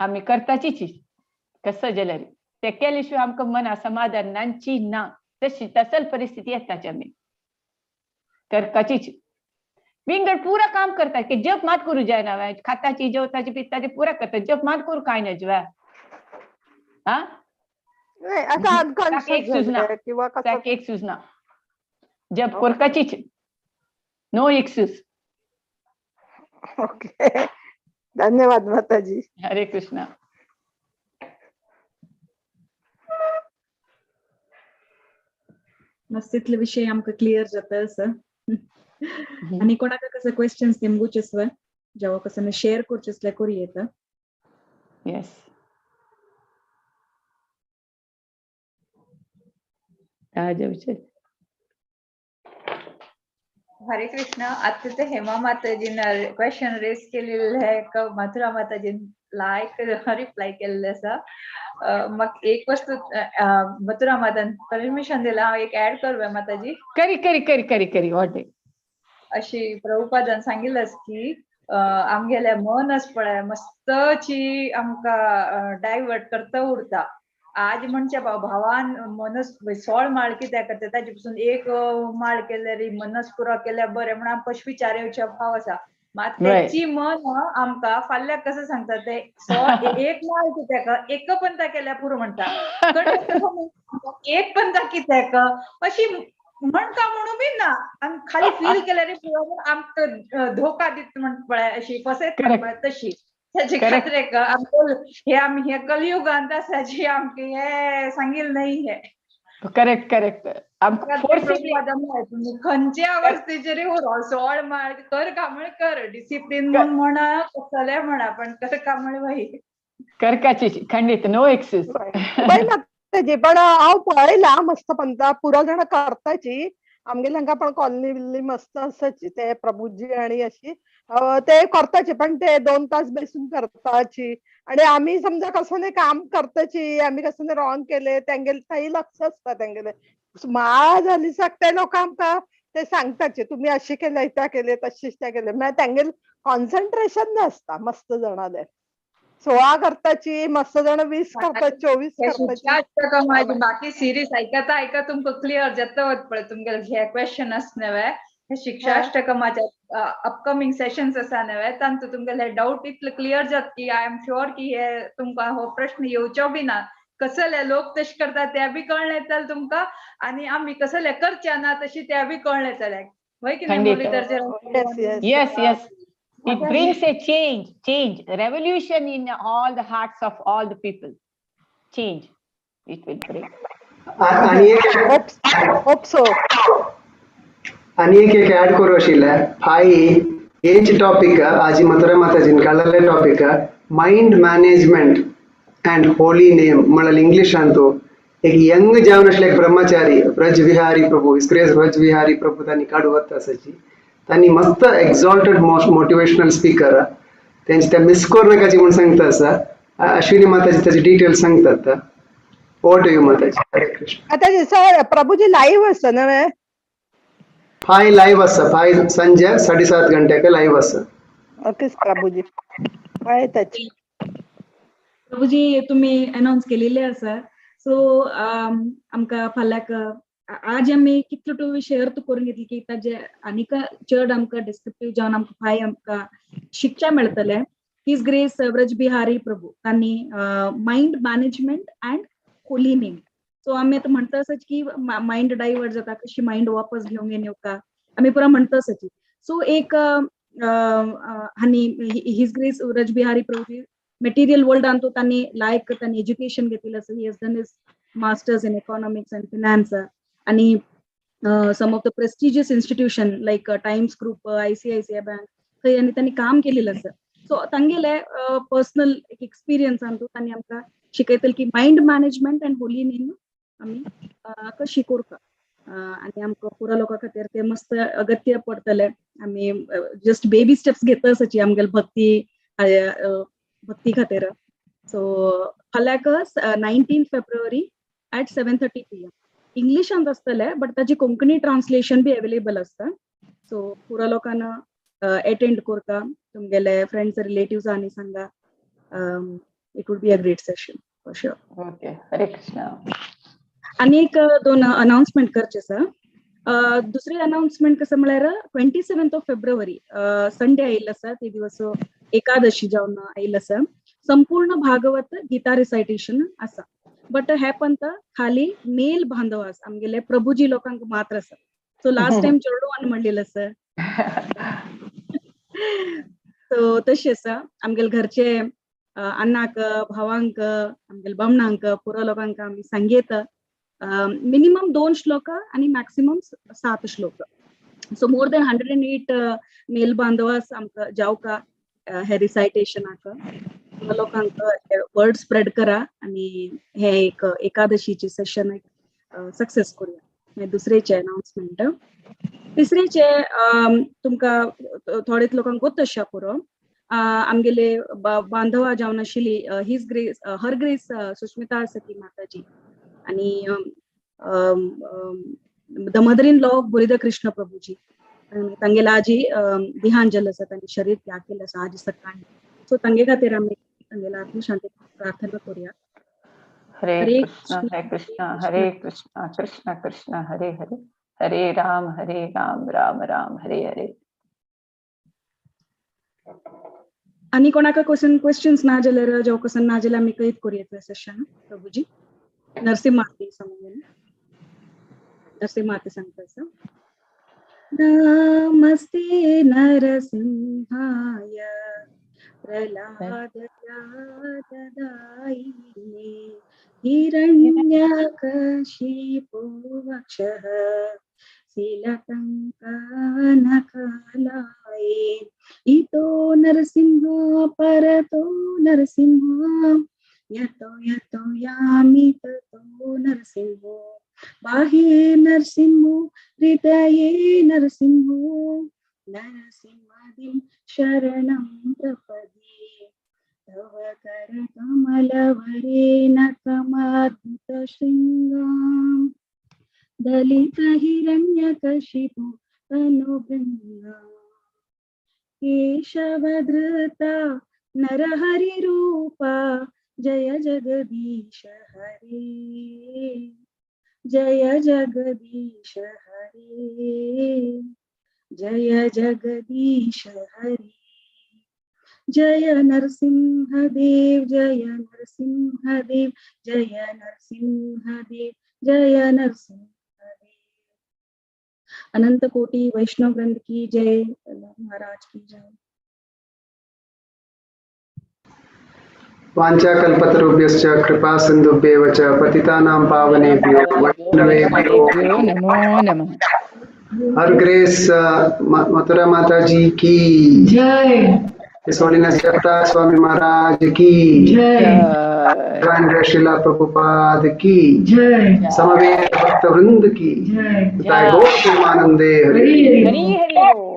आमी करताचीच कसं जाल्यार ते केले शिवाय आमकां मना समाधान नांची ना. तशी तसल परिस्थिती येताची आमी करकाचीच. विंगड पुरा काम करता की जप मात करू जायना, खाताची जेवताची पिताची पुरा करता, जप मात करू काय ना जिवा. हा एक सुजना जप करकाचीच, नो एक्सक्यूज. ओके, धन्यवाद माताजी. हरे कृष्णा. मस्त तितले विषय आमकां क्लियर जाता आसा. आनी कोणाक कसं क्वेश्चन्स निमगूचे आसले जेव्हा कसं शेअर करचे आसले करूं येता. येस, हरे कृष्ण. आता ते हेमा माताजीन क्वेश्चन रेज केलेलं आहे का मथुरा माताजीन लायक रिप्लाय केलेलं आसा. मग एक वस्तू मथुरा मातान परमिशन दिला हांव एक ऍड करूया माताजी. करी करी करी करी करी what अशी प्रभुपादान सांगितलंच की आमगेले मन पळय मस्तची आमकां डायवर्ट करता उरता. आज म्हणजे भावान मनस 16 माळ कित्याक करता ताजे पसून एक माळ केल्यार मनस पुरो केल्यार बरें म्हणून आमकां विचार येवचे भाव आसा. मात तेची मन आमकां फाल्यां कसं सांगता ते 1 माळ कित्याक एक पंता केल्यार पुरो म्हणटा, एक पंता कित्याक अशी म्हणटा म्हणून बी ना, आमी खाली फील केल्यार पुरो म्हणून आमकां धोका दित म्हण पळय अशी फसयत म्हण पळय तशी त्याची खात्री हे आमी हे कलयुगांत आसा आमकां हे सांगील नाही हे. Correct correct. खंयच्या अवस्थेचेर उरो 16 माळ कर कामळ कर, डिसिप्लीन म्हणा कसले म्हणा पण कर कामळ वही करकाची खंडीत, नो एक्सक्यूज. पण हांव पळयला मस्त पंता पुरो जाणां करताची. आमगेले हांगा पण कॉलनी बिल्ली मस्त आसाची ते प्रभुजी आणि अशी ते करताची पण ते 2 तास बसून करताची आणि आम्ही समजा कसं काम करताची, आम्ही कसं रॉंग केले तेंगेले थंय लक्ष आसता तेंगेले. माळा जाली ते लोक आमकां ते सांगताचे तुम्ही अशें केले त्या केले तशेंच त्या केले, म्हळ्यार तेंगेले कॉन्सन्ट्रेशन नासता. मस्त जाणाले 16 करताची, मस्त जाण 20 करतात, 24 करताची. बाकी सिरीज ऐकता ऐका तुमकां क्लियर जाता वत पळय तुमगेले हे क्वेश्चन आस नवे हे शिक्षाष्टकमाचे अपकमिंग सेशन्स आसा नवे तांतू तुमगेले डाऊट इतले क्लियर जात की I am sure की हे तुमकां हो प्रश्न येवचो बी ना. कसले लोक तशें करता ते बी कळ्ळें येतलें तुमकां आनी आमी कसले करचे ना तशी ते बी कळ्ळें येतलें. वय की न्ही Muralidhar? Yes yes. It brings a change, revolution in all the hearts of all the people. Change, it will bring. Hope so. आणि एक एक ऍड करू आशिल्लें फाय हेच टॉपिक आजी मथुरा माताजीन काडलेले topic mind management and holy name म्हळ्यार इंग्लिशांतू एक यंग जावन आशिल्ले एक ब्रह्मचारी Braj Vihari Prabhu, his grace Braj Vihari Prabhu तांणी काडू वता आसाची. तांणी मस्त एक्झॉल्टेड मोटिवेशनल स्पीकर तेंचे ते मिस करू नाकाची म्हूण सांगता आसा. अश्विनी माताजी ताची डिटेल्स सांगतात. Over to you Mataji. Hare Krishna. आतां प्रभूजी लाईव्ह आसता नव्हे? फाय लाईव्ह आसा, फाय संजे 7:30 घंट्याक लाईव्ह आसा. ओके प्रभूजी, हय ताची. प्रभूजी तुम्ही अनाउन्स केलेले आसा. सो आमकां फाल्यांक आज आमी कितलो टू शेअर तूं करून घेतली की ताजे आनीक चड आमकां डिस्क्रिप्टीव जावन आमकां फाय आमकां शिक्षा मेळटलें. His grace Braj Bihari Prabhu तांणी mind management and holy name. So आमी आतां म्हणटा आसाच की मायंड डायवर्ट जाता, कशी मायंड वापस घेवंक येवका आमी पुरा म्हणटा आसाची. सो एक आनी his grace Braj Bihari Prabhuji material वर्ल्डान तो तांणी लायक तांणी एज्युकेशन घेतिल्लें आसा. He has done his masters in economics and finance आणि some of the prestigious institution like Times Group, ICICI bank थंय आनी तांणी काम केलेलें आसा. सो तांगेले पर्सनल एक एक्सपिरियन्सान तो तांणी आमकां शिकयतले की mind management and holy name आमी कशी करता आनी आमकां पुरा लोकां खातीर ते मस्त अगत्य पडटले. आमी जस्ट बेबी स्टेप्स घेता आसाची आमगेले भक्ती भक्ती खातीर. सो फाल्यांक 19 फेब्रुवारी एट 7:30 PM इंग्लिशांत आसतले बट ताची कोंकणी ट्रान्सलेशन बी अवेलेबल आसता. सो पुरा लोकांना एटेंड करता, तुमगेले फ्रेंड्स रिलेटिव्स आनी सांगा. It would be a great session for sure. Okay, Hare Krishna. आनी एक 2 अनाउन्समेंट करचे आसा. दुसरे अनाउन्समेंट कसं म्हळ्यार 27 फेब्रुवारी संडे आयिल्लो आसा, ते दिवस एकादशी जावन आयिल्लो आसा. संपूर्ण भागवत गीता रिसायटेशन आसा. बट हे पंत खाली मेल बांधव आसा आमगेले प्रभूजी लोकांक मात्र आसा. सो लास्ट टायम चेडवान म्हणलेलं आसा. सो तशें आसा आमगेले घरचे अण्णाक, भावांक, आमगेले बामणांक पुरा लोकांक आमी सांगयत मिनिमम 2 श्लोक आणि maximum 7 Shlok. So more than 108 male बांधवास आमकां जावका हे रिसायटेशनाक लोकांक वर्ड स्प्रेड करा आणि हे एक एकादशीचे सेशन एक सक्सेस करूया. हे दुसरेचे अनाउन्समेंट. तिसरेचे तुमकां थोडेच लोकांक गोत आशा पुरो आमगेले बांधवा जावन आशिल्ली his grace her grace Sushmita Sakhi Mataji आणि the mother in law Bhuridhar Krishna Prabhuji तांगेले आजी देहांजल आसा, तांणी शरीर त्याग केलें आसा आजी सकाळी. सो तांगे खातीर आमी तांगेल्या आत्मशांती प्रार्थना करूया. हरे कृष्ण हरे कृष्ण हरे कृष्ण कृष्ण कृष्ण हरे हरे, हरे राम राम राम हरे हरे. आनी कोणाक क्वेश्चन्स ना जाल्यार जावं क्वेश्चन ना जाल्यार आमी करीत करूया सेशन. प्रभूजी नरसिंह आरती सांगून, नरसिंह आरती सांगता आसा. नमस्ते नरसिंहाय प्रल्हाद दायिने हिरण्यकशिपु वक्षः शिलटङ्कनकालाये इतो नरसिंह परतो नरसिंह यतो यतो यामि ततो नरसिंह बाह्ये नरसिंहो हृदये नरसिंहो नरसिंहदिं शरणं प्रपद्ये। तव करकमलवरेण कमाद्भुतशृङ्गां दलितहिरण्यकशिपु तनुभृङ्गा। केशवधृता नरहरिरूपा जय जगदीश हरे, जय जगदीश हरे, जय जगदीश हरे। जय नरसिंह देव, जय नरसिंह देव, जय नरसिंह देव, जय नरसिंह देव। अनंत कोटि वैष्णव वृंद की जय, महाराज की जय। वाञ्छाकल्पतरुभ्यश्च कृपा सिन्धुभ्येव च पतितानां पावनेभ्यो वैष्णवेभ्यो नमो नमः। हर ग्रेस मथुरा माता जी की जय। His Holiness Jayapataka Swami Maharaj की जय। Divine Grace Srila Prabhupada की जय। समवेत भक्त वृंद की जय। जय। गौर प्रेमानंदे हरि हरि हरि बोल।